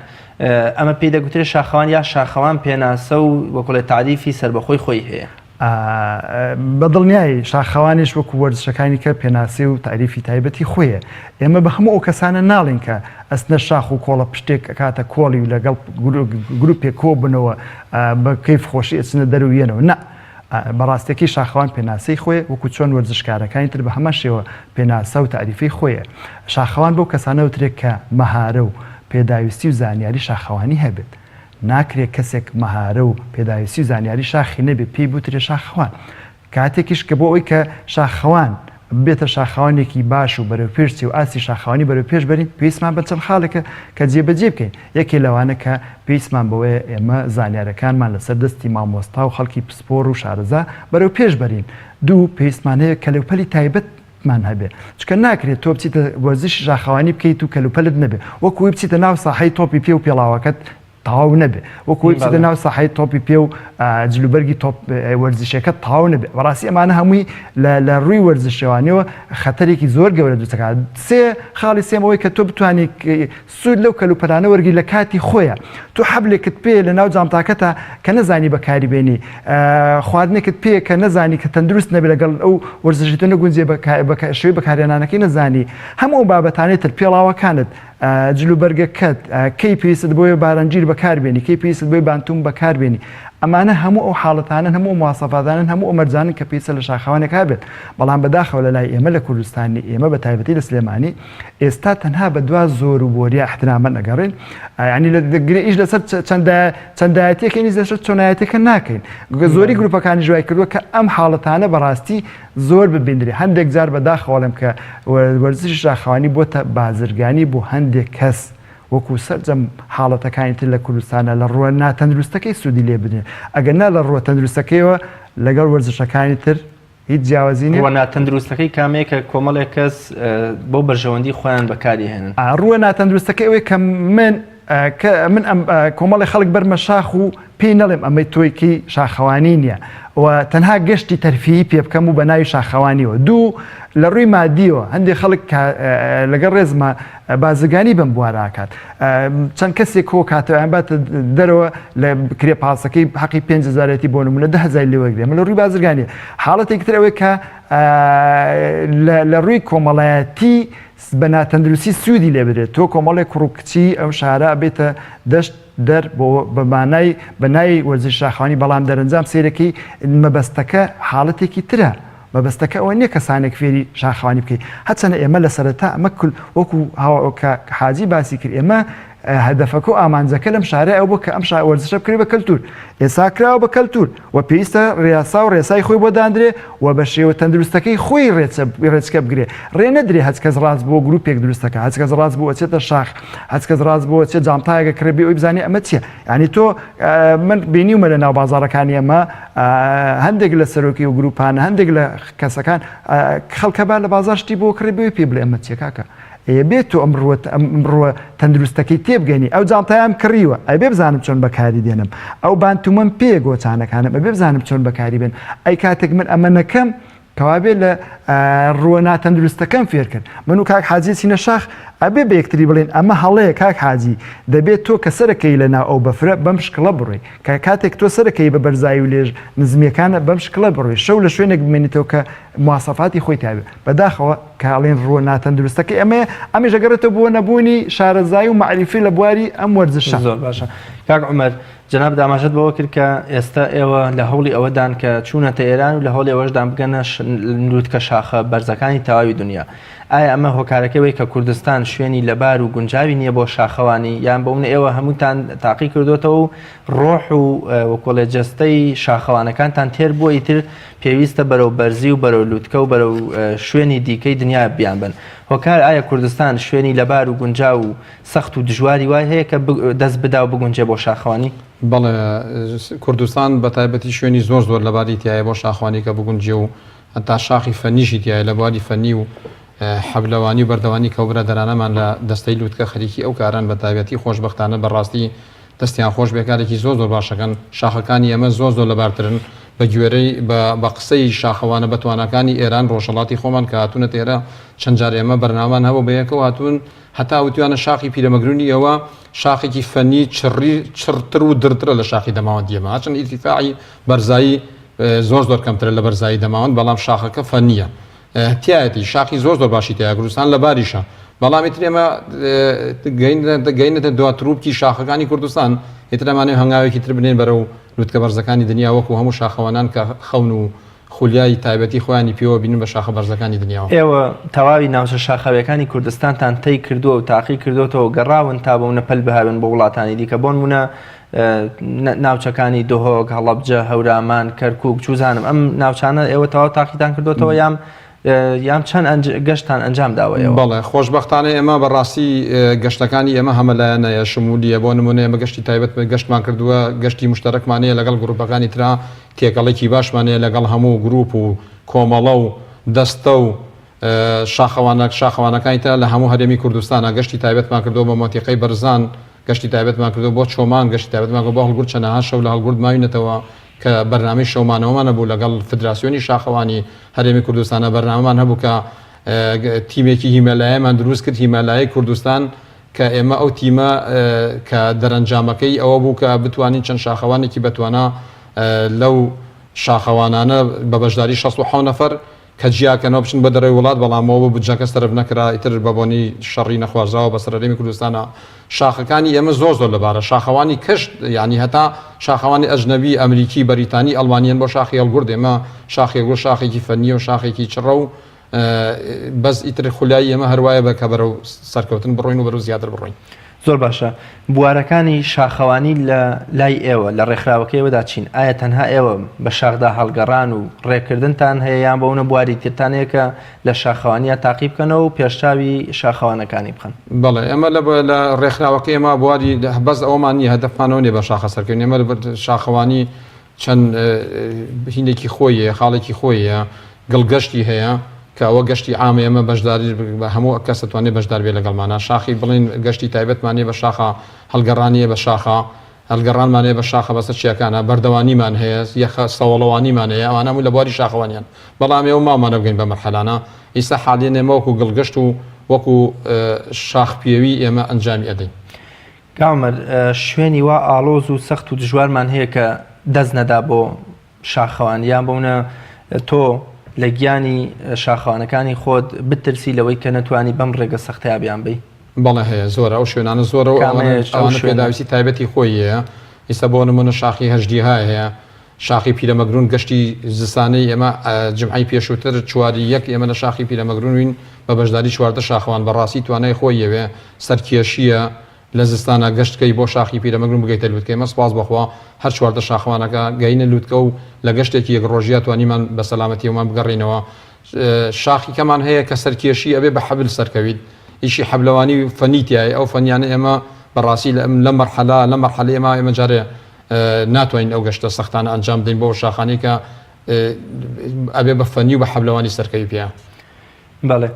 ئەمە پێی دەگوترێ شاخەوان یا شاخەوان پێناسە و وەکڵێ تاریفی سەربەخۆی خۆی هەیە؟ بە دڵنیایی شاخەوانیش وەکو وەرزشەکانی کە پێناسەی و تاریفی تایبەتی خۆیە. ئێمە بە هەموو ئەو کەسانە ناڵێین کە ئەچنە شاخ و کۆڵە پشتێک ئەکاتە کۆڵی و لەگەڵ گروپێک کۆ بنەوە بە کەیف خۆشی ئەچنە دەر و یەنەوە. نا. بە ڕاستیەکەی شاخەوان پێناسەی خۆیە وەکو چۆن وەرزشکارەکانی تر بە هەمان شێوە پێناسە و تاریفەی خۆیە. شاخەوان بەو کەسانە وترێ کە مەهارە و پێداویستی و زانیاری شاخەوانی هەبێت. ناکرێ کەسێک مەهارە و پێداویستی و زانیاری شاخی نەبێ پێی بوترێ شاخەوان. کاتێکیش کە بۆ ئەوەی کە شاخەوان ببێتە شاخەوانێکی باش و بەرەو پێش چێ و ئاستی شاخەوانی بەرەو پێش بەرین پێویستمان بە چەند خاڵێکە کە جێبەجێ بکەین. یەکێ لەوانە کە پێویستمان بەوەیە ئێمە زانیارەکانمان لەسەر دەستی مامۆستا و خەڵکی پسپۆڕ و شارەزا بەرەو پێش بەرین. دوو، پێویستمان هەیە کەلوپەلی تایبەت مان هەبێ چونکە ناکرێت تۆ بچیتە وەرزشی شاخەوانی بکەیت و کەلوپەلت نەبێ وەکو ئەوەی بچیتە ناو ساحەی تۆپی پێ و پێڵاوەکەت تەواو نەبێ وەکو ئەوەی بچیتە ناو ساحەی تۆپی پێ و جلوبەرگی تۆپ وەرزشەکەت تەواو نەبێ بەڕاستی ئەمانە هەمووی لە ڕووی وەرزشەوانیەوە خەتەرێکی زۆر گەورە دروست دەکات سێ خاڵی سێم ئەوەی کە تۆ بتوانی سوود لەو کەلوپەلانە وەرگری لە کاتی خۆیا. تۆ حەبلێکت پێیە لە ناو جانتاکەتا کە نەزانی بەکاری بێنی، خواردنێکت پێیە کە نەزانی کە تەندروست نەبێ لەگەڵ ئەو وەرزشەی تۆ نەگونجێ شێوەی بەکارهێنانەکەی نەزانی. هەموو ئەو بابەتانەی تر، پێڵاوەکانت، جلوبەرگەکەت، کەی پێویستت بۆیە بارانگیر بەکار بێنی، کەی پێویستت بۆیە بانتوم بەکار بێنی. ئەمانە هەموو ئەو حاڵەتانەن، هەموو ئەو مواسەفاتانەن، هەموو ئەو مەرجانەن کە پێویستە لە شاخەوانێک هەبێت. بەڵام بەداخەوە لە لای ئێمە لە کوردستانی ئێمە بە تایبەتی لە سلێمانی، ئێستا تەنها بە دوا زۆر و بۆریا احترامەن ئەگەڕێن یعنی لە گرێ ئیش لەسەر چەندایەتیەکەین ئیش لەسەر چۆنایەتەکە ناکەین زۆری گروپەکانی ژوای کردووە کە ئەم حاڵەتانە بەڕاستی زۆر ببیندرێ هەندێک جار بەداخەوەڵێم کە وەرزشی شاخەوانی بۆتە بازرگانی بۆ هەندێک کەس وەکو سەرجەم حاڵەتەکانی تر لە کوردستانە لە ڕووە ناتەندروستەکەی سوودی لێ بدرێن ئەگەر نا لە ڕووە تەندروستەکەیەوە لەگەڵ وەرزشەکانی تر هیچ جیاوازی نیە. ڕووە ناتەندروستەکەی کامەیە کە کۆمەڵێک کەس بۆ بەرژەوەندی خۆیان بەکاری هێنن؟ ڕووە ناتەندروستەکەی ئەوەیە کە من کە من ئەم کۆمەڵی خەڵک بەرمە شاخ و پێی نەڵێم ئەمەی تۆی کەی شاخەوانی نییە و تەنها گەشتی تەرفیهی پێ بکەم و بە ناوی شاخەوانیەوە دوو لە ڕووی مادیەوە هەندێک خەڵک لەگەڵ ڕێزمە بازرگانی بەم بوارە ئەکات چەند کەسێک کۆ کاتەوە یان باتە دەرەوە لە کرێ پاسەکەی حەقی 5 هزارەتی بۆ نمونە ده هزار لێ وەرگرێ من لە ڕووی بازرگانی حاڵەتێکی تر ئەوەیە کە لە ڕووی کۆمەڵایەتی بە ناتەندروستی سوودی لێ بدرێت تۆ کۆمەڵێک کوڕ و کچی ئەو شارە بێتە دەشت دەر بۆ بە مانای بە ناوی وەرزش شاخەوانی بەڵام دەرەنجام سەیرەکەی مەبەستەکە حاڵەتێکی ترە مەبەستەکە ئەوە نییە کەسانێک فێری شاخەوانی بکەی هەرچەنە ئێمە لە سەرەتا ئەمە کل وەکو کە حاجی باسی کرد ئێمە هەدەفەکە و ئامانجەکە لەم شارە ئەو بوو کە ئەم شا وەرزشە بکرێ بە کەلتور ئێسا کراوە بە کەلتور و پێویستە ڕێسا و ڕێسای خۆی بۆ دانرێ و بە شێوە تەندروستەکەی خۆی ڕێچکە بگرێ ڕێ نەدرێ هەچ کەس ڕاست بۆ گروپێک دروستەکە هەچ کەس ڕاست بۆ ئەچێتە شاخ هەچ کەس ڕاست بۆ چێ جانتایەکە کڕێ بێ ئەوی بزانێ ئەمە چییە یعنی تۆ من بینیومە لە ناو بازاڕەکانی ئەمە هەندێک لە سەرۆکی و گروپانە هەندێک لە کەسەکان خەڵکە با لە بازار شتی بۆ کڕی بێ پێ بڵێ ئەمە چیە کاکە ئێ بێت تۆ ئەم ڕووە ئەم ڕووە تەندروستەکەی تێبگەنی ئەو جانتایام کڕیوە ئەبێ بزانم چۆن بەکاری دێنم ئەو بانتومەم پێ گۆچانەکانم ئەبێ بزانم چۆن بەکاری بێن ئەی کاتێک من ئەمە نەکەم کەوابێ لە ڕووە ناتەندروستەکەم فێرکرد من و کاک حاجی چینە شاخ ئەبێ بە یەکتری بڵێن ئەمە هەڵەیە کاک حاجی دەبێت تۆ کە سەرەکەی لە ناو ئەو بەفرە بەم شکڵە بڕۆی کە کاتێک تۆ سەرەکەی بە بەرزایی و لێژ نزمیەکانە بەم شکڵە بڕۆی شەو لە شوێنێک بمێنیتەوە کە مواسەفاتی خۆی تابێ بەداخەوە کە ئەڵێن ڕووە ناتەندروستەکەی ئەمەیە ئەمیش ئەگەڕێتەوە بۆ نەبوونی شارەزایی و مەعریفی لە بواری ئەم وەرزشە. زۆر باشە کاک عومەر جەنابت ئاماژەت بەوە کرد کە ئێستا ئێوە لە هەوڵی ئەوەدان کە چوونەتە ئێران و لە هەوڵی ئەوەشدان بگەنە لوتکە شاخە بەرزەکانی تەواوی دنیا. ئایا ئەمە هۆکارەکەی وەی کە کوردستان شوێنی لەبار و گونجاوی نییە بۆ شاخەوانی یان بۆ منە ئێوە هەمووتان تاقی کردوتەوە و ڕۆح و وەکۆڵێ جەستەی شاخەوانەکانتان تێر بووە ئیتر پێویستە بەرەو بەرزی و بەرەو لوتکە و بەرەو شوێنی دیکەی دنیا بیان بن هۆکار ئایا کوردستان شوێنی لەبار و گونجاو و سەخت و دژواری وای هەیە کە دەست بدا و بگونجێ بۆ شاخەوانی؟ بەڵێ کوردستان بە تایبەتی شوێنی زۆر زۆر لەباری تیایە بۆ شاخەوانی کە بگونجێ و هەتا شاخی فەنیشی تیایە لە بواری فەنی و حەبلەوانی و بەردەوانی کە برادەرانەمان لە دەستەی لوتکە خەریکی ئەو کارەن بە تایبەتی خۆشبەختانە بە ڕاستی دەستیان خۆش بێ کارێکی زۆر زۆر باشەکەن شاخەکانی ئێمە زۆر زۆر لەبارترن بە گوێرەی بە بە قسەی شاخەوانە بەتواناکانی ئێران ڕۆژهەڵاتی خۆمان کە هاتوونەتە ئێرە چەند جار ئێمە بەرنامەمان هەبوو بە یەکەوە هاتوون هەتا وتویانە شاخی پیرەمەگرونی ئێوە شاخێکی فەنی چڕی چڕتر و درترە لە شاخی دەماوەندی ئێمە هەرچەند ئیرتیفاعی بەرزایی. زۆر زۆر کەمترە لە بەرزایی دەماوەند بەڵام شاخەکە فەنییە تایەتی شاخی زۆر زۆر باشی تیا کوردستان لە باریشە بەڵام ئیتر ئێمە گەینەتە دوا تروپکی شاخەکانی کوردستان ئیتر ئەمانەوێ هەنگاوێکی تر بنێن بەرەو لوتکە بەرزەکانی دنیا وەکو هەموو شاخەوانان کە خەون و خولیای تایبەتی خۆیانی پێوە بینن بە شاخە بەرزەکانی دنیاوە. ئێوە تەواوی ناوچە شاخاویەکانی کوردستانتان تەی کردووە و تاقی کردۆتەوە و گەڕاون تا بەونە پەل بهاوێن بۆ وڵاتانی دیکە بۆنمونە ناوچەکانی دهۆک، هەڵەبجە، هەورامان، کەرکوک، چوزانم ئەم ناوچانە ئێوە تەواو تاقیتان کردۆتەوە یان یان چەند گەشتتان ئەنجام داوە ئێوە؟ بەڵێ خۆشبەختانە ئێمە بەڕاستی گەشتەکانی ئێمە هەمەلایەنەیە شمولیە بۆ نمونە ئێمە گەشتی تایبەت گەشتمان کردووە گەشتی مشتەرەکمان هەیە لەگەڵ گروپەکانی ترا تێکەڵێکی باشمان هەیە لەگەڵ هەموو گروپ و کۆمەڵە و دەستە و شاخەوانە شاخەوانەکانی ترا لە هەموو هەرێمی کوردستانا گەشتی تایبەتمان کردووە بە مەنتیقەی بەرزان گەشتی تایبەتمان کردووە بۆ چۆمان گەشتی تایبەتمان کردووە بۆ هەڵگورد چەنەها شەو لە هەڵگورد ماوینەتەوە کە بەرنامەی شەومانەوەمان هەبوو لەگەڵ فدراسیۆنی شاخەوانی هەرێمی کوردستانا بەرنامەمان هەبوو کە تیمێکی هیمالایەمان دروست کرد هیمالایەی کوردستان کە ئێمە ئەو تیمە کە دەرەنجامەکەی ئەوە بوو کە بتوانین چەند شاخەوانێکی بەتوانا لەو شاخەوانانە بە بەشداری 67 نەفەر کە جیاکەنەوە بچن بۆ دەرەوەی وڵات بەڵام ئەوە بوو بودجەکە سەرف نەکرا ئیتر بە بۆنەی شەڕی نەخوازراوە بەسەر هەرێمی کوردستانا شاخەکانی ئێمە زۆر زۆر لەبارە شاخەوانی کەش یانی هەتا شاخەوانی ئەجنەبی ئەمریکی بەریتانی ئەڵمانیەن بۆ شاخی هەڵگورد ئێمە شاخی هەڵگورد شاخێکی فەنیە و شاخێکی چڕە و بەس ئیتر خولیای ئێمە هەروایە بە کە بەرەو سەرکەوتن بڕۆین و بەرەو زیاتر بڕۆین. زۆر باشە بوارەکانی شاخەوانی لە لای ئێوە لە ڕێکخراوەکەی ئێوەدا چین؟ ئایا تەنها ئێوە بە شاخدا هەڵگەڕان و ڕێکردنتان هەیە یان بەونە بواری ترتان هەیە کە لە شاخەوانیا تاقی بکەنەوە و پێشچاوی شاخەوانەکانی بخەن؟ بەڵێ ئێمە لە لە ڕێکخراوەکەی ئێمە بواری بەس ئەوەمان نییە هەدەفمان ئەوە نییە بە شاخە سەرکەوین ئێمە شاخەوانی چەند هینێکی خۆی هەیە خاڵێکی خۆی هەیە گڵگەشتی هەیە کە ئەوە گەشتی عامە ئێمە بەشداری بە هەموو کەس دەتوانێت بەشدار بێت لەگەڵمانە شاخی بڵین گەشتی تایبەتمان هەیە بە شاخە هەڵگەڕانیە بە شاخە هەڵگەڕانمان هەیە بە شاخە بەسەر چیاکانە بەردەوانیمان هەیە یەخە سەوەڵەوانیمان هەیە ئەوانە هەموو لە بواری شاخەوانیان بەڵام ئێوە ماومانە بگەین بە مەرحەلانە ئیستا حالیەن ئێمە وەکو گڵگەشت و وەکو شاخ پێوی ئێمە ئەنجامی ئەدەین. کاک عومەر شوێنی وا ئاڵۆز و سەخت و دژوارمان هەیە کە دەست نەدا بۆ شاخەوان یان بەونە تۆ لە گیانی شاخەوانەکانی خۆت بترسی لەوەی کە نەتوانی بەم ڕێگە سەختەیا بیان بەی؟ بەڵێ هەیە زۆرە ئەو شوێنانە زۆرە و ئەوانە پێداویستی تایبەتی خۆی هەیە ئیستا بۆ نمونە شاخی هەژدیها هەیە شاخی پیرەمەگرون گەشتی زستانەی ئێمە جمعەی پێشووتر چواری یەک ئێمە لە شاخی پیرەمەگرون وین بە بەشداری 14 شاخەوان بەڕاستی توانای خۆی یەوێ سەرکێشییە لە زستانا گەشت کەی بۆ شاخی پیرەمەگرون بگەیتە لوتکە ئێمە سوپاس بۆ خوا هەر 14 شاخەوانەکە گەینە لوتکە و لە گەشتێکی یەک ڕۆژیا توانیمان بە سەلامەتیەوەمان بگەڕێینەوە شاخی کەمان هەیە کە سەرکێشی ئەبێ بە حەبل سەرکەویت ئیشی حەبلەوانی و فەنی تایە ئەو فەنیانە ئێمە بەڕاستی لەم مەرحەلە لەم مەرحەلەی ئێمە ئێمە جارێ ناتوانین ئەو گەشتە سەختانە ئەنجام بدەین بۆ شاخانەی کە ئەبێ بە فەنی و بە حەبلەوانی سەرکەوی پێیان. بەڵێ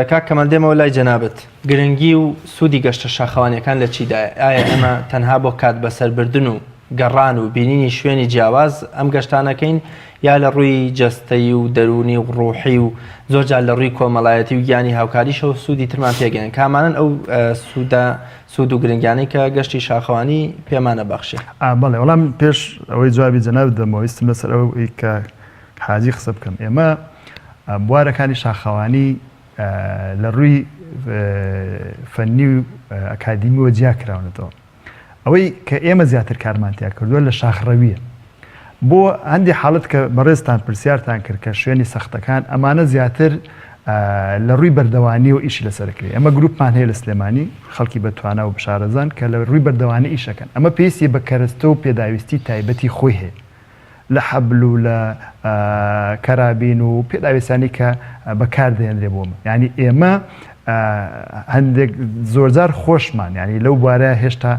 کاک کەمال دێمەوە لای جەنابت گرنگی و سوودی گەشتە شاخەوانیەکان لە چیدایە؟ ئایا ئێمە تەنها بۆ کات بەسەربردن و گەڕان و بینینی شوێنی جیاواز ئەم گەشتانەکەین یا لە ڕووی جەستەیی و دەروونی و ڕوحی و زۆر جار لە ڕووی کۆمەڵایەتی و گیانی هاوکاریشەوە سوودی ترمان پێگەیەن کامانەن ئەو سوودە سوود و گرنگیانەی کە گەشتی شاخەوانی پێمان ئەبەخشێ؟ بەڵێ وەڵام پێش ئەوەی جوابی جەنابت بدەمەوە ویستم لەسەر ئەوەی کە حاجی قسە بکەم ئێمە بوارەکانی شاخەوانی لە ڕووی فەنی و ئەکادیمیەوە جیا کراونەتەوە ئەوەی کە ئێمە زیاتر کارمان تیا کردووە لە شاخڕەویە بۆ هەندی حاڵەت کە بەڕێزتان پرسیارتان کرد کە شوێنی سەختەکان ئەمانە زیاتر لە ڕووی بەردەوانی و ئیشی لەسەرکرێ ئەمە گروپمان هەیە لە سلێمانی خەڵکی بە توانا و بشارەزان کە لە ڕووی بەردەوانی ئیشەکەن ئەمە پێویستی بە کەرەستە و پێداویستی تایبەتی خۆی هەیە لە حەبل و لە کەرابین و پێداویستانی کە بەکار دەهێنرێ بۆ من یعنی ئێمە هەندێک زۆرجار خۆشمان یعنی لەو بوارە هێشتا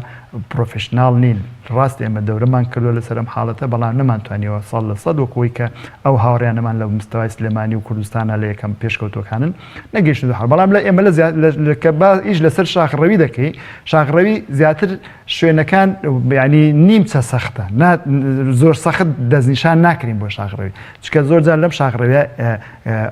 professional نین ڕاست ئێمە دەورەمان کردووە لەسەر ئەم حاڵەتە بەڵام نەمانتوانیەوە ساڵ لە سەد وەکەوەی کە ئەو هاوڕیانەمان لە مستەوای سلێمانی و کوردستانە لە یەکەم پێشکەوتوەکانن نەگەیشتن بەڵام لە ئێمە لە کە با ئیش لەسەر شاخڕەوی دەکەی شاخڕەوی زیاتر شوێنەکان یانی نیمچە سەختە نا زۆر سەخت دەستنیشان ناکرین بۆ شاخڕەوی چکە زۆر جار لەم شاخڕەویە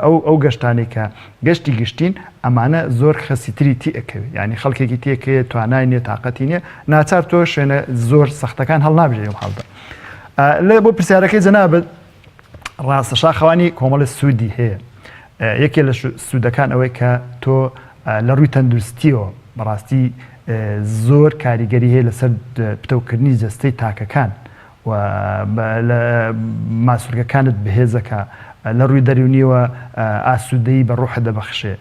ئەو ئەو گەشتانەی کە گەشتی گشتین ئەمانە زۆر خەسی تری تی ئەکەوێ یانی خەڵکێکی تێکەیە توانای نیە تااقەتی نیە ناچار تۆ شوێنە زۆر سەختەکان هەڵنابژێ ئەم حاڵدا لە بۆ پرسیارەکەی جەنابت. ڕاستە شاخەوانی کۆمەڵی سوودی هەیە یەکێ لە سوودەکان ئەوەی کە تۆ لە ڕووی تەندروستیەوە بەڕاستی زۆر کاریگەری هەیە لەسەر پتەوکردنی جەستەی تاکەکان و لە ماسولکەکانت بەهێزەکە لە ڕووی دەرونیەوە ئاسوودەیی بە ڕۆحت دەبەخشێ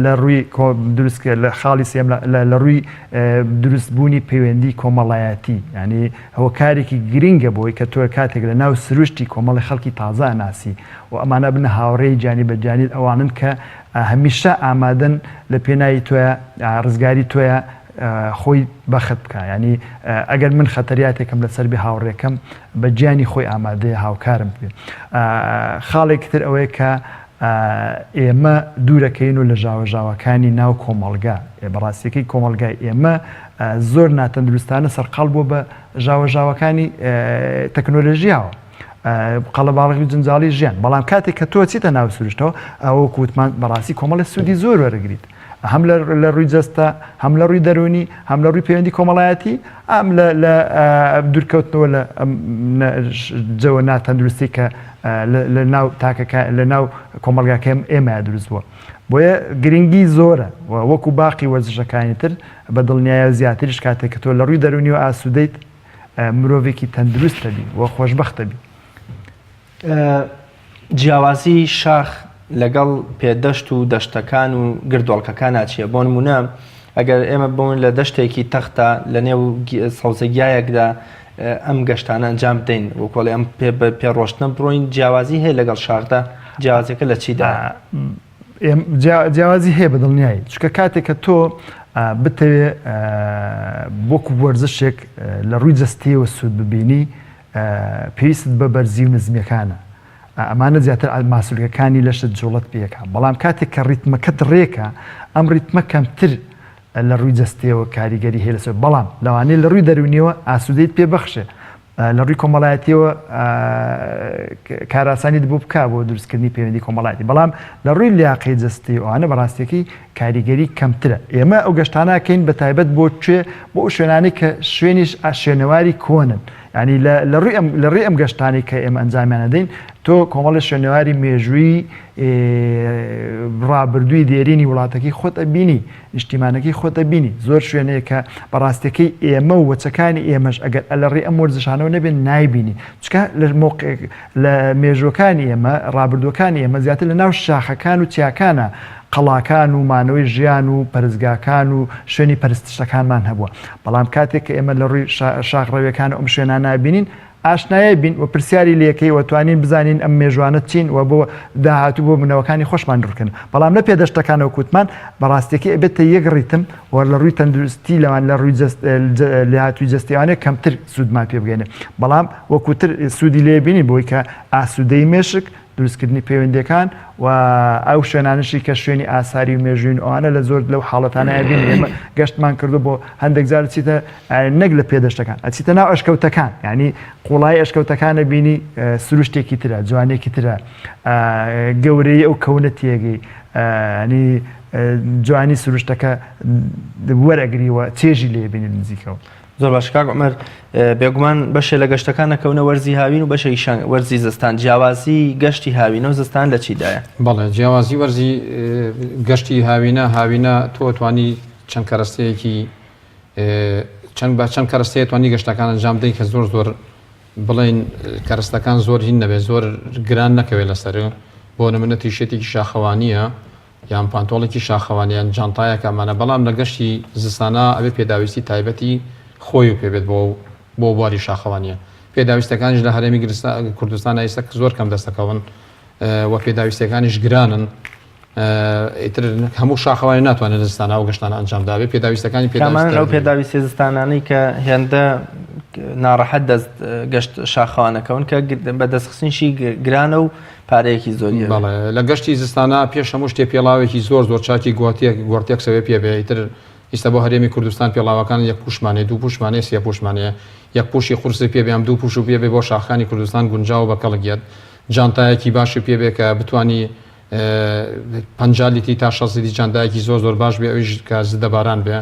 لە ڕووی دروست لە خاڵی سێم لە ڕووی دروستبوونی پەیوەندی کۆمەڵایەتی ینی هۆکارێکی گرنگە بۆی کە تۆ کاتێک لە ناو سروشتی کۆمەڵی خەڵکی تازە ناسی و ئەمانە بنە هاوڕێی گیانی بە گیانیت ئەوانن کە هەمیشە ئامادەن لە پێناوی تۆیا ڕزگاری تۆیا خۆی بەخت بکە ینی ئەگەر من خەتەریاتێکم لەسەر بێ هاوڕێکەم بە گیانی خۆی ئامادەیە هاوکارم بێ خاڵێکی تر ئەوەیە کە ئێمە دوورەکەین و لە ژاوەژاوەکانی ناو کۆمەڵگا بەڕاستیەکەی کۆمەڵگای ئێمە زۆر ناتەندروستانە سەرقاڵ بووە بە ژاوەژاوەکانی تەکنۆلۆژیاوە قەڵەباڵغی و جنجاڵی ژیان بەڵام کاتێک کە تۆ چیتە ناو سروشتەوە ئەوە کوتمان بەڕاستی کۆمەڵی سوودی زۆر وەرەگریت هەم لە ڕووی جەستە هەم لە ڕووی دەرونی هەم لە ڕووی پەیوەندی کۆمەڵایەتی ئەم لە دوورکەوتنەوە لە جەوە ناتەندروستی کە لە ناو تاکەکە لە ناو کۆمەڵگاکەم ئێمە دروست بووە بۆیە گرنگی زۆرە و وەکو باقی وەرزشەکانی تر بە دڵنیایە زیاتریش کاتێک کە تۆ لە ڕووی دەرونی و ئاسوودەیت مرۆڤێکی تەندروست دەبی و خۆشبەخت دەبی. جیاوازی شاخ لەگەڵ پێدەشت و دەشتەکان و گردۆڵکەکانا چییە؟ بۆ نموونە ئەگەر ئێمە بۆن لە دەشتێکی تەختە لە نێو سەوزەگیایەکدا ئەم گەشتانە ئەنجام بدەین وەکۆڵی ئەم پێ بە پێ ڕۆشتنە بڕۆین جیاوازی هەیە لەگەڵ شاخدا جیاوازەکە لە چیدا؟ جیاوازی هەیە بە دڵنیایی چونکە کاتێک کە تۆ بتەوێ وەکو وەرزشێک لە ڕووی جەستەیەوە سوود ببینی پێویستت بە بەرزی و نزمیەکانە ئەمانە زیاتر ماسولکەکانی لەشت جوڵەت پێکا بەڵام کاتێک کە ڕیتمەکەت ڕێکە ئەم ڕیتمە کەمتر لە ڕووی جەستەیەوە کاریگەری هەیە لەسەر بەڵام لەوانەیە لە ڕووی دەروونیەوە ئاسوودەیت پێ بەخشێ لە ڕووی کۆمەڵایەتیەوە کاراسانیت بۆ بکا بۆ دروستکردنی پەیوەندی کۆمەڵایەتی بەڵام لە ڕووی لیاقەی جەستەی ئەوانە بەڕاستیەکەی کاریگەری کەمترە ئێمە ئەو گەشتانەکەین بە تایبەت بۆ کوێ بۆ ئەو شوێنانەی کە شوێنیش شوێنەواری کۆنن ینی لە ڕووی ئەم لە ڕووی ئەم گەشتانەی کە ئێمە ئەنجامیان دەین تۆ کۆمەڵی شوێنەواری مێژووی ڕابردووی دێرینی وڵاتەکەی خۆت ئەبینی نیشتیمانەکەی خۆت ئەبینی، زۆر شوێن هەیە کە بە ڕاستیەکەی ئێمە و وەچەکانی ئێمەش ئەگەر لە ڕێی ئەم وەرزشانەوە نەبێت نایبینی، چونکە لە مەوقع لە مێژووەکانی ئێمە ڕابردووەکانی ئێمە زیاتر لە ناو شاخەکان و چیاکانە قەڵاکان و مانەوەی ژیان و پەرستگاکان و شوێنی پەرستشەکانمان هەبووە، بەڵام کاتێک کە ئێمە لە ڕووی شاخڕەویەکان و ئەم شوێنانە ئەبینین ئاشنایە بین و پرسیاری لێکەی و توانین بزانین ئەم مێژوانە چین و بۆ داهاتوو بۆ نەوەکانی خۆشمان ڕوونکەن بەڵام لە پێدەشتەکانەوە کوتمان بەڕاستیەکەی ئەبێتە یەک ڕیتم و لە ڕووی تەندروستی لەوان لە ڕووی لێهاتووی جەستەیانە کەمتر سوودمان پێ بگەێنێ بەڵام وەکوتر سوودی لێ بینی بۆی کە ئاسوودەی مێشک دروستکردنی پەیوەندیەکان و ئەو شوێنانەشی کە شوێنی ئاساری و مێژوین ئەوانە لە زۆر لەو حاڵەتانە بین ئێمە گەشتمان کردو بۆ هەندێک جار چیتە نەک لە پێدەشتەکان ئەچیتە ناو ئەشکەوتەکان ینی قوڵای ئەشکەوتەکانە بینی سروشتێکی ترە جوانێکی ترە گەورەی ئەو کەونە تێگەی ینی جوانی سروشتەکە وەرەگریوە چێژی لێبینی نزیکەوە. زۆر باش کاک عومەر بێگومان بەشێ لە گەشتەکان نەکەونە وەرزی هاوین و بەشێکیشان وەرزی زستان جیاوازی گەشتی هاوینە و زستان لە چیدایە؟ بەڵێ جیاوازی وەرزی گەشتی هاوینە هاوینە تۆ توانی چەند کەرەستەیەکی چەند بە چەند کەرەستەیە توانی گەشتەکان ئەنجام بدەین کە زۆر زۆر بڵێن کەرەستەکان زۆر هین نەبێت زۆر گران نەکەوێت لەسەر بۆ نمونە تیشێتێکی شاخەوانیە یان پانتۆڵێکی شاخەوانی یان جانتایەک ئەمانە بەڵام لە گەشتی زستانا ئەبێ پێداویستی تایبەتی خۆی و پێبێت بۆ بۆ بواری شاخەوانیە پێداویستەکانیش لە هەرێمی کوردستان ئێستا زۆر کەم دەستەکەون و پێداویستەکانیش گرانن ئیتر هەموو شاخەوانی ناتوانێت لە زستانە ئەو گەشتانە ئەنجام دابێ پێداویستەکانی پێداویستە ئەو پێداویستی زستانانەی کە هێندە ناڕەحەت دەست گەشت شاخەوانەکەون کە بە دەستخستنیشی گرانە و پارەیەکی زۆری هەبێ. بەڵێ لە گەشتی زستانا پێش هەموو شتێ پێڵاوێکی زۆر زۆر چاکی گۆتێک گۆرتێکسەوێ پێ بێ ئیتر ئیستا بۆ هەرێمی کوردستان پێڵاوەکان یەک پوشمان هەیە دوو پوشمان هەیە سێ پوشمان هەیە یەک پوشی قورسی پێ بێ ئەم دوو پوش و پێ بێ بۆ شاخەکانی کوردستان گونجاو بە کەڵک یەت جانتایەکی باشی پێ بێ کە بتوانی 50 لیتری تا 60 لیتری جانتایەکی زۆر زۆر باش بێ ئەویش کە زدە باران بێ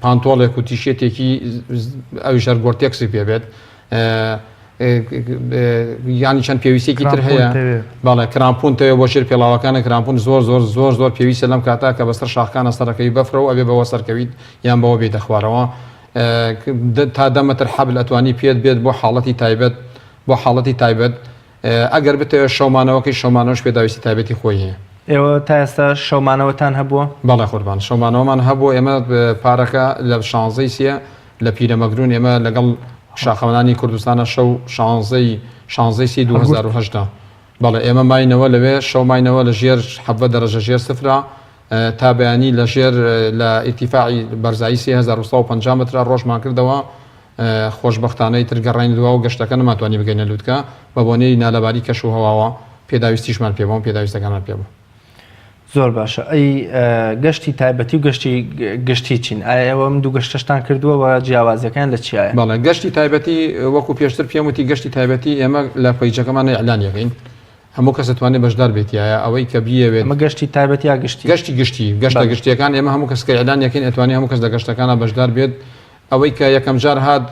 پانتۆڵێک و تیشێتێکی ئەویش هەر گۆرتێکسی پێ بێت. یانی چەند پێویستێکی تر هەیە بەڵێ کرامپون تەوێ بۆ ژێر پێڵاوەکانە کرامپون زۆر زۆر زۆر زۆر پێویستە لەم کاتا کە بەسەر شاخکانە سەرەکەی بەفرەوە ئەبێ بەوە سەرکەویت یان بەوە بێتە خوارەوە تا دەمەتر حەبل ئەتوانی پێت بێت بۆ حاڵەتی تایبەت بۆ حاڵەتی تایبەت ئەگەر بتەوێت شەومانەوەکەی شەومانەوەش پێداویستی تایبەتی خۆی هەیە. ئێوە تا ئێستا شەومانەوەتان هەبووە؟ بەڵێ قوربان شەومانەوەمان هەبووە ئێمە پارەکە لە شانزەی سێ لە پیرەمەگرون ئێمە لەگەڵ شاخەوانانی کوردستانە شەو شانزەی شانزەی سی 2010 بەڵێ ئێمە ماینەوە لەوێ شەو ماینەوە لە ژێر حەڤدە دەرەجە ژێر سفرا تا بەیانی لە ژێر لە ئیرتیفاعی بەرزایی 3150 مترا ڕۆژمان کردەوە خۆشبەختانە ئیتر گەڕاین دوا و گەشتەکە نەمانتوانی بگەینە لوتکە بە بۆنەی نالەباری کەش و هەواوە پێداویستیشمان پێ بوو پێداویستەکانمان پێ بوو. زۆر باشە ئەی گەشتی تایبەتی و گەشتی گشتی چین؟ ئایا ئێوە ئەم دوو گەشتەشتان کردووە و جیاوازیەکان لە چیایە؟ بەڵێ گەشتی تایبەتی وەکو پێشتر پێم وتی گەشتی تایبەتی ئێمە لە page ەکەمان ئیعلان یەکەین هەموو کەس دەتوانێت بەشدار بێت تیایا ئەوەی کە بیەوێت. ئەمە گەشتی تایبەت یا گشتی؟ گەشتی گشتی گەشتە گشتیەکان ئێمە هەموو کەس کە ئیعلان یەکەین ئەتوانێت هەموو کەس لە گەشتەکانا بەشدار بێت ئەوەی کە یەکەم جار هات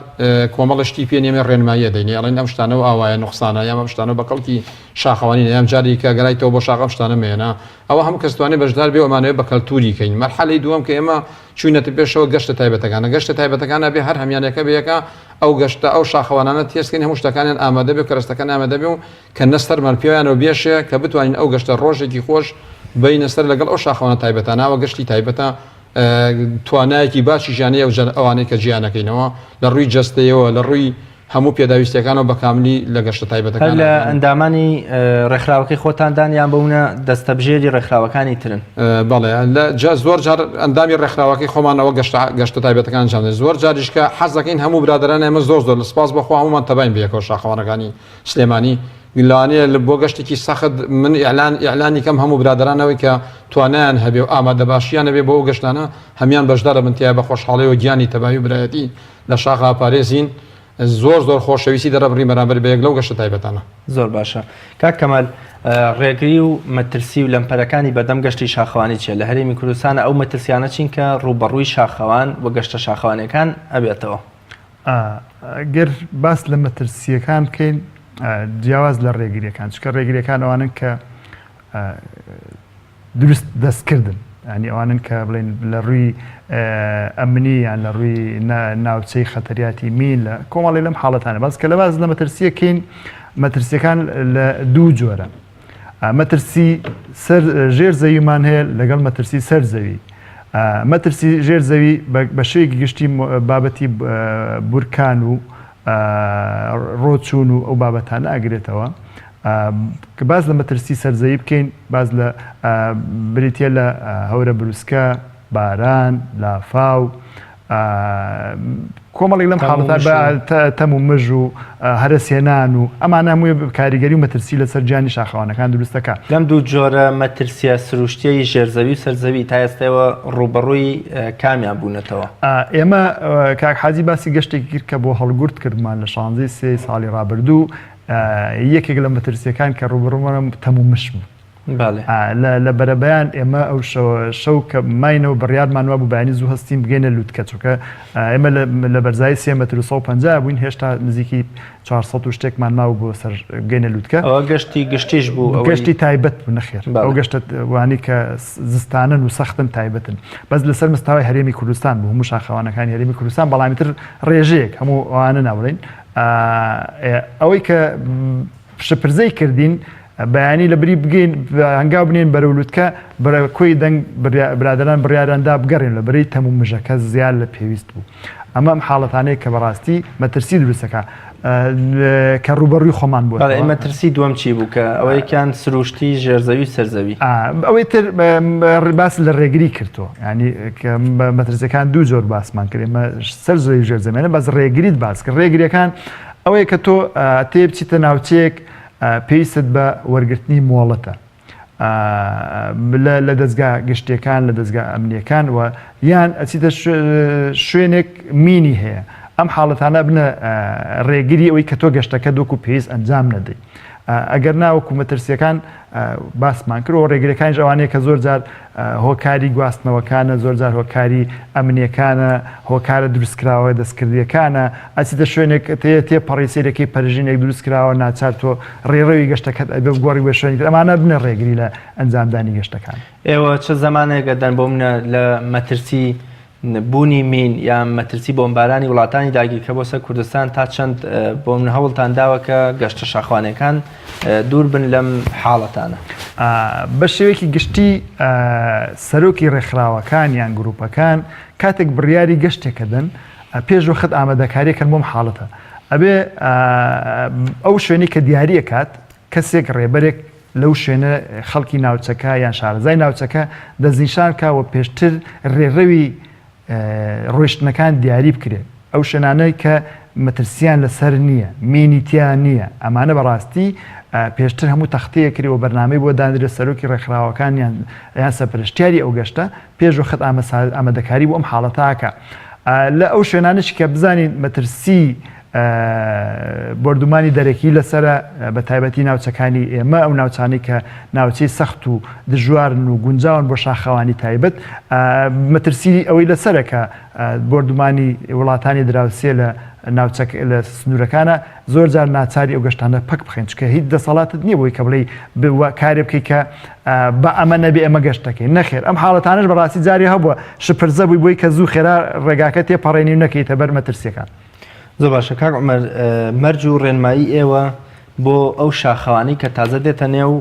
کۆمەڵە شتی پێ نیە ڕێنماییە دەینێ ئەڵێن ئەم شتانە و ئاوایە نوقسانە یان ئەم شتانە بە کەڵکی شاخەوانی نیە یان جارێکی کە گەرایتەوە بۆ شاخ ئەم شتانە مەیەنە ئەوە هەموو کەس توانێ بەشدار بێ و ئەمانەوێ بە کەلتوری کەین مەرحەلەی دووەم کە ئێمە چوینەتە پێشەوە گەشتە تایبەتەکانە گەشتە تایبەتەکانە بێ هەر هەمیانەکە بێ یەکە ئەو گەشتە ئەو شاخەوانانە تێسکەین هەموو شتەکانیان ئامادە بێ کەرەستەکان ئامادە بێ و کە نە سەرمان پێیانەوە بێشێ کە بتوانین ئەو گەشتە ڕۆژێکی خۆش بینە سەر لەگەڵ ئەو شاخەوانە تایبەتانە ئەوە گەشتی تایبەتە توانایەکی باشیشیان هەیە ئەوانەی کە جیا نەکەینەوە لە ڕووی جەستەیەوە لە ڕووی هەموو پێداویستیەکانەوە بە کاملی لە گەشتە تایبەتەکان هەر لە ئەندامانی ڕێکخراوەکەی خۆتاندان یان بەونە دەستەبژێری ڕێکخراوەکانی ترن؟ بەڵێ زۆر جار ئەندامی ڕێکخراوەکەی خۆمانەوە گەشتە گەشتە تایبەتەکان ئەنجام دەدەین زۆر جاریش کە حەز دەکەین هەموو برادەران ئێمە زۆر زۆر لە سپاس بەخوا هەموومان تەباین بەیەکەوە شاخەوانەکانی سلێمانی لەوانەیە لە بۆ گەشتێکی سەخت من ئیعلان ئیعلانی کەم هەموو برادەران ئەوەی کە توانایان هەبێ و ئامادەباشیان هەبێ بۆ ئەو گەشتانە هەمیان بەشدارە بن تیا بە خۆشحاڵیەوە گیانی تەبایی و برایەتی لە شاخ ئاپارێزین زۆر زۆر خۆشەویستی دەرەبڕین بەرامبەر بە یەک لەو گەشتە تایبەتانە. زۆر باشە کاک کەمال ڕێگری و مەترسی و لەمپەرەکانی بەردەم گەشتی شاخەوانی چیە لە هەرێمی کوردستان ئەو مەترسیانە چین کە ڕووبەڕووی شاخەوان و گەشتە شاخەوانیەکان ئەبێتەوە؟ گەر باس لە مەترسییەکان بکەین جیاواز لە ڕێگریەکان چکە ڕێگریەکان ئەوانن کە دروست دەستکردن ینی ئەوانن کە بڵێن لە ڕووی ئەمنی یان لە ڕووی ناوچەی خەتەریاتی مین لە کۆمەڵی لەم حاڵەتانە باس کە لە باز لە مەترسیەکەین مەترسیەکان لە دوو جۆرە مەترسی سەر ژێر زەویمان هەیە لەگەڵ مەترسی سەر زەوی. مەترسی ژێر زەوی بە شێوەیەکی گشتی بابەتی بورکان و ڕۆچوون و ئەو بابەتانە ئەگرێتەوە. کە باس لە مەترسی سەر زەوی بکەین باس لە بریتە لە هەورە بروسکە، باران، لافاو، کۆمەڵێک لەم حاڵەتە تەم و مژ و هەرەسهێنان و ئەمانە هەمووی کاریگەری و مەترسی لەسەر گیانی شاخەوانەکان دروست دەکات. لەم دوو جۆرە مەترسیە سروشتیەی ژێرزەوی و سەرزەوی تا ئێستا ئێوە ڕووبەڕووی کامیان بوونەتەوە؟ ئێمە کاک حاجی باسی گەشتێکی کرد کە بۆ هەڵگورد کردمان لە شانزەی سێی ساڵی ڕابردوو یەکێک لە مەترسیەکان کە ڕووبەڕوومان تەم و مژ بوو. لە بەرەبەیان ئێمە ئەو شەو کە ماینەوە بڕیارمان وابوو بەیانی زوو هەستین بگەینە لوتکە چونکە ئێمە لە بەرزایی سێ مەتر و 150 بووین هێشتا نزیکی 400 و شتێکمان ماو بۆ سەر بگەینە لوتکە. ئەوە گەشتی گشتیش بوو؟ ئەوەی گەشتی تایبەت بوو نەخێر ئەو گەشتە وانی کە زستانن و سەختن تایبەتن بەس لەسەر مستاوای هەرێمی کوردستان بوو هەموو شاخەوانەکانی هەرێمی کوردستان بەڵامی تر ڕێژەیەک هەموو ئەوانە ناوڵین ئەوەی کە شپرزەی کردین بەیانی لە بری بگەین هەنگاو بنێین بەرەو لوتکە بە کۆی دەنگ برادەران بڕیاریان دا بگەڕێن لە بەرەی تەم و مژەکە زیاد لە پێویست بوو ئەمە ئەم حاڵەتانەیە کە بەڕاستی مەترسی دروستەکە کە ڕووبەڕووی خۆمان بووە بەڵێ مەترسی دووەم چی بوو کە ئەوەیەکیان سروشتی ژێرزەوی و سەرزەوی ئەوەی تر باس لە ڕێگری کردووە ینی مەترسیەکان دوو جۆر باسمان کرد ئێمە سەر زەوی و ژێرزەمێنە بەس ڕێگریت باس کرد ڕێگریەکان ئەوەیە کە تۆ تێ بچیتە ناوچەیەک پێویستت بە وەرگرتنی مۆڵەتە لە دەزگا گشتیەکان لە دەزگا ئەمنیەکان و یان ئەچیتە شوێنێک مینی هەیە ئەم حاڵەتانە بنە ڕێگری ئەوەی کە تۆ گەشتەکە دۆک و پێویست ئەنجام نەدەی. ئەگەر نا وەکو مەترسیەکان باسمان کرد و ڕێگرەکانیش ئەوانەیە کە زۆر جار هۆکاری گواستنەوەکانە زۆر جار هۆکاری ئەمنیەکانە هۆکارە دروستکراوە دەستکردیەکانە ئەچیتە شوێنێک تێ تێ پەڕی سەیرەکەی پەرژینێک دروست کراوە ناچار تۆ ڕێڕەوی گەشتەکەت ئەبێ بگۆڕی بە شوێنی تر ئەمانە بنە ڕێگری لە ئەنجامدانی گەشتەکان. ئێوە چ زەمانێک ئەدەن بۆ منە لە مەترسی بوونی مین یان مەترسی بۆمبارانی وڵاتانی داگیرکە بۆ سەر کوردستان تا چەند بۆ من هەوڵتان داوە کە گەشتە شاخوانەکان دوور بن لەم حاڵەتانە؟ بە شێوەیەکی گشتی سەرۆکی ڕێکخراوەکان یان گروپەکان کاتێک بڕیاری گەشتێکەدەن پێش وەخت ئامادەکاریەکەن بۆم حاڵەتە ئەبێ ئەو شوێنی کە دیاری ئەکات کەسێک ڕێبەرێک لەو شوێنە خەڵکی ناوچەکە یان شارەزای ناوچەکە دەستنیشان بکا و پێشتر ڕێڕەوی ڕۆیشتنەکان دیاری بکرێ ئەو شوێنانەی کە مەترسیان لەسەر نییە مینی تیا نییە ئەمانە بەڕاستی پێشتر هەموو تەختەیە کرێ و بەرنامەی بۆ دانرێت سەرۆکی ڕێکخراوەکان یان یان سەرپەرشتیاری ئەو گەشتە پێش وەخت ئامادەکاری بۆ ئەم حاڵەتە ئەکا لە ئەو شوێنانەش کە بزانین مەترسی بۆردومانی دەرەکی لەسرە بە تایبەتی ناوچەکانی ئێمە ئەو ناوچانەی کە ناوچەی سەخت و دژوارن و گونجاون بۆ شاخەوانی تایبەت مەترسی ئەوەی لەسرە کە بۆردومانی وڵاتانی دراوسێ لە ناوچەک لە سنوورەکانە زۆر جار ناچاری ئەو گەشتانە پەک بخەین چونکە هیچ دەسەڵاتت نییە بۆی کە بڵێی کارێ بکەی کە بە ئەمە نەبێ ئێمە گەشت دەکەین نەخێر ئەم حاڵەتانەش بەڕاستی جاری هەبووە شپرزە بووی بۆی کە زوو خێرا ڕێگاکە تێپەڕێنی و نەکەیتە بەر مەترسیەکان. زۆر باشە کاک عومەر مەرج و ڕێنمایی ئێوە بۆ ئەو شاخەوانەی کە تازە دێتە نێو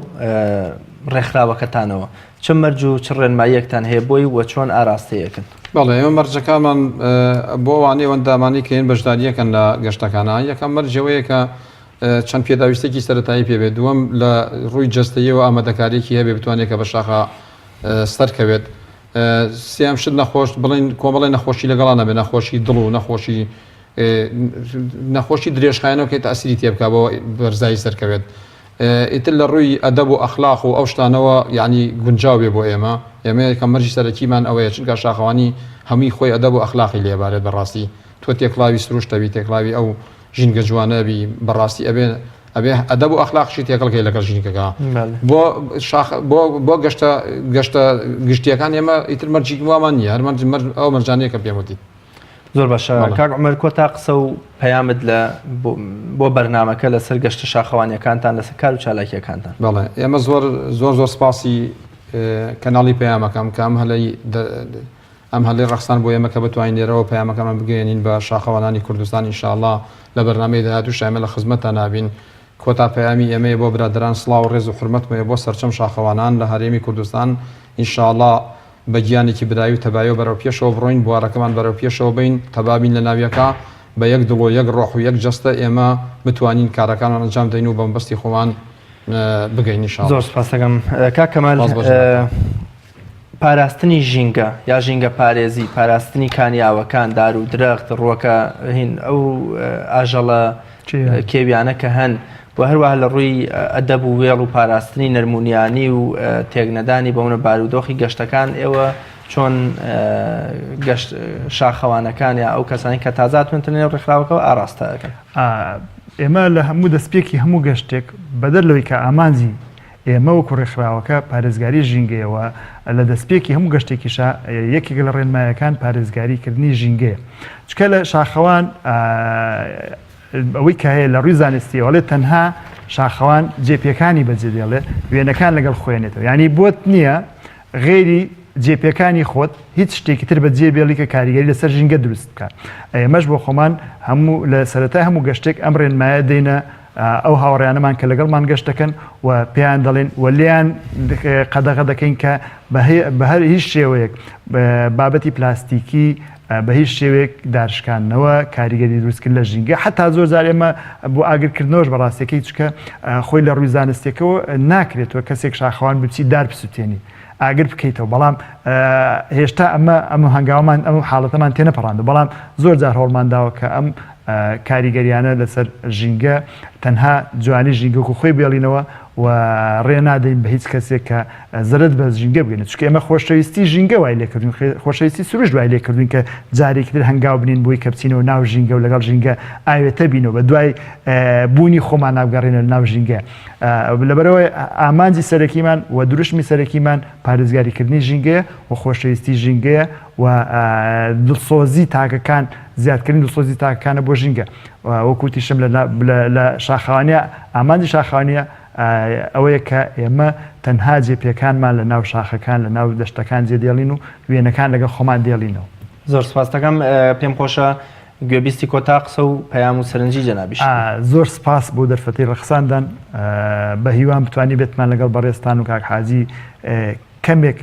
ڕێکخراوەکەتانەوە چ مەرج و چ ڕێنماییەکتان هەیە بۆی و چۆن ئاراستەیەکن؟ بەڵێ ئێمە مەرجەکانمان بۆ ئەوانەی ئەندامانی کە یەن بەشداریەکەن لە گەشتەکانە یەکەم مەرج ئەوەیە کە چەند پێداویستێکی سەرەتایی پێ بێت دووەم لە ڕووی جەستەیەوە ئامادەکاریەکی هەبێ بتوانێت کە بە شاخە سەرکەوێت سێم شت نەخۆش بڵین کۆمەڵی نەخۆشی لەگەڵا نەبێ نەخۆشی دڵ و نەخۆشی نەخۆشی درێژخایەنەوە کە تەسیری تێ بکا بۆ بەرزایی سەرکەوێت ئیتر لە ڕووی ئەدەب و ئەخلاق و ئەو شتانەوە یانی گونجاو بێ بۆ ئێمە، ئێمە یەکەم مەرجی سەرەکیمان ئەوەیە چونکە شاخەوانی هەمووی خۆی ئەدەب و ئەخلاقی لێ بارێت بەڕاستی تۆ تێکڵاوی سروشت ئەبی تێکڵاوی ئەو ژینگە جوانە ئەبی بەڕاستی ئەبێ ئەبێ ئەدەب و ئەخلاقشی تێکەڵ کەی لەگەڵ ژینگەکە بۆ شاخ بۆ بۆ گەشتە گەشتە گشتیەکان ئێمە ئیتر مەرجی وامان نییە هەر مەرج ئەو مەرجانەیە کە پێم وتیت. زۆر باشە کاک عومەر کۆتا قسە و پەیامت لە بۆ بەرنامەکە لەسەر گەشتە شاخەوانیەکانتان لەسەر کار و چالاکیەکانتان. بەڵێ ئێمە زۆر زۆر زۆر سپاسی کەناڵی پەیامەکەم کە ئەم هەلەی ئەم هەلەی ڕەخسان بۆ ئێمە کە بتوانین لێرەوە پەیامەکەمان بگەیەنین بە شاخەوانانی کوردستان ئینشاءاللە لە بەرنامەی داهاتووش ئێمە لە خزمەتتان نابین کۆتا پەیامی ئێمەیە بۆ برادەران سڵاو و ڕێز و حورمەتم هەیە بۆ سەرجەم شاخەوانان لە هەرێمی کوردستان ئینشاءاللە بە گیانێکی برایی و تەبایەوە بەرەو پێشەوە بڕۆین، بوارەکەمان بەرەو پێشەوە بەین، تەبا بین لە ناویەکا، بە یەک دڵ و یەک ڕۆح و یەک جەستە ئێمە بتوانین کارەکانمان ئەنجام دەین و بە مەبەستی خۆمان بگەین ان شاء زۆر اللە. سپاس دەکەم کاک کەمال. سپاس بۆ جەنابتان. پاراستنی ژینگە یا ژینگە پارێزی، پاراستنی کانیاوەکان، دار و درەخت، ڕووەکە هین ئەو ئاژەڵە کێویانە کە هەن و هەروەها لە ڕووی ئەدەب و وێڵ و پاراستنی نەرمونیانی و تێکنەدانی بەونە بارودۆخی گەشتەکان ئێوە چۆن گەشت شاخەوانەکان یا ئەو کەسانی کە تازە هاتوونەتە نێو ڕێکخراوەکەوە ئاراستە ئەکەن؟ ئێمە لە هەموو دەستپێکی هەموو گەشتێک بەدەر لەوەی کە ئامانجی ئێمە وەکو ڕێکخراوەکە پارێزگاری ژینگەیە و لە دەستپێکی هەموو گەشتێکیشا یەکێک لە ڕێنمایەکان پارێزگاری کردنی ژینگەیە چکە لە شاخەوان ئەوەی کە هەیە لە ڕووی زانستیەوە ئەڵێ تەنها شاخەوان جێپێکانی بەجێ دێڵێ وێنەکان لەگەڵ خوێنێتەوە یعنی بۆت نییە غێری جێپێکانی خۆت هیچ شتێکی تر بەجێ بێڵی کە کاریگەری لەسەر ژینگە دروست بکات ئێمەش بۆ خۆمان هەموو لە سەرەتای هەموو گەشتێک ئەم ڕێنمایە دێنە ئەو هاوڕێیانەمان کە لەگەڵمان گەشت دەکەن و پێیان دەڵێن و لێیان قەدەغە دەکەین کە بە هەر هیچ شێوەیەک بابەتی پلاستیکی بە هیچ شێوەیەک دارشکاندنەوە کاریگەری دروستکرد لە ژینگە حتا زۆر جار ئێمە بۆ ئاگرکردنەوەش بەڕاستەکەی چکە خۆی لە ڕووی زانستێکەوە ناکرێتەوە کەسێک شاخەوان بچی دار بسووتێنی ئاگر بکەیتەوە بەڵام هێشتا ئەمە ئەم هەنگاومان ئەم حاڵەتەمان تێنەپەڕاندو بەڵام زۆر جار هەوڵمان داوە کە ئەم کاریگەریانە لەسەر ژینگە تەنها جوانی ژینگەکو خۆی بێڵینەوە و ڕێ نادەین بە هیچ کەسێک کە زەرەر بە ژینگە بگەێنێت، چونکە ئێمە خۆشەویستی ژینگە وای لێکردوین، خۆشەویستی سروشت وای لێکردوین کە جارێکی تر هەنگاو بنین بۆی کە بچینەوە ناو ژینگە و لەگەڵ ژینگە ئاوێتە بینەوە، بە دوای بوونی خۆمان نابگەڕێنەوە لە ناو ژینگە. لەبەرئەوەی ئامانجی سەرەکیمان و دروشمی سەرەکیمان پارێزگاریکردنی ژینگەیە و خۆشەویستی ژینگەیە و دڵسۆزی تاکەکان، زیادکردنی دڵسۆزی تاکەکانە بۆ ژینگە. وەکو وتیشم لە شاخەوانیە ئامانجی شاخەوانیە ئەوەیە کە ئێمە تەنها جێ پێکانمان لە ناو شاخەکان لە ناو دەشتەکان جێ دێڵین و وێنەکان لەگەڵ خۆمان دێڵینەوە. زۆر سپاست دەکەم پێم خۆشە گوێبیستی کۆتا قسە و پەیام و سەرنجی جەنابیشت بم. زۆر سپاس بۆ دەرفەتەی ڕەخساندان بە هیوام بتوانیبێتمان لەگەڵ بەڕێزتان و کاک حاجی کەمێک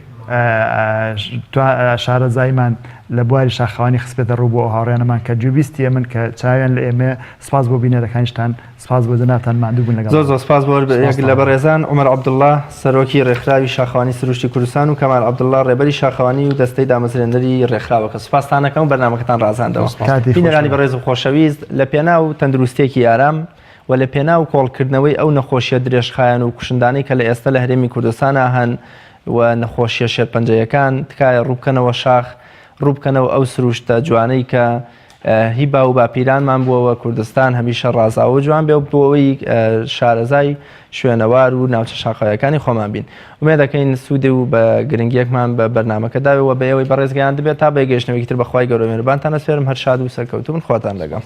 شارەزاییمان لە بواری شاخەوانی خستبێتە ڕوو بۆ ئەو هاوڕێیانەمان کە گوێبیستی ئێمەن کە چاویان لە ئێمەیە، سپاس بۆ بینەرەکانیشتان، سپاس بۆ جەنابتان ماندوو بوون لەگەڵمان. زۆر زۆر سپاس بۆ هەر یەک لە بەڕێزان عومەر عەبدوڵڵا سەرۆکی ڕێکخراوی شاخەوانی سروشتی کوردستان و کەمال عەبدوڵڵا ڕێبەری شاخەوانی و دەستەی دامەزرێنەری ڕێکخراوەکە سپاستان ئەکەم و بەرنامەکەتان ڕازاندەوە. کاتی بینەرانی خۆشتان. بەڕێز و خۆشەویست لە پێناو تەندروستییەکی ئارام و لە پێناو کۆڵکردنەوەی ئەو نەخۆشیە درێژخایەن و کوشندانەی کە لە ئێستە لە هەرێمی کوردستانا هەن و نەخۆشیە شێرپەنجەیەکان، تکایە ڕووبکەنەوە شاخ، ڕووبکەنەوە ئەو سروشتە جوانەی کە هی باو و باپیرانمان بووە و کوردستان هەمیشە ڕازاوە و جوان بێ و بۆ ئەوەی شارەزای شوێنەوار و ناوچە شاخاویەکانی خۆمان بین. ئومێد دەکەین سوودی و بە گرنگیەکمان بە بەرنامەکە داوێ و بە ئێوەی بەڕێز گەیاندبێت تا بە گەیشتنەوەیەکی تر بە خوای گەورە و مێرەبانتان ئەسپێرم هەر شاد و سەرکەوتوو بن خواتان لەگەڵ.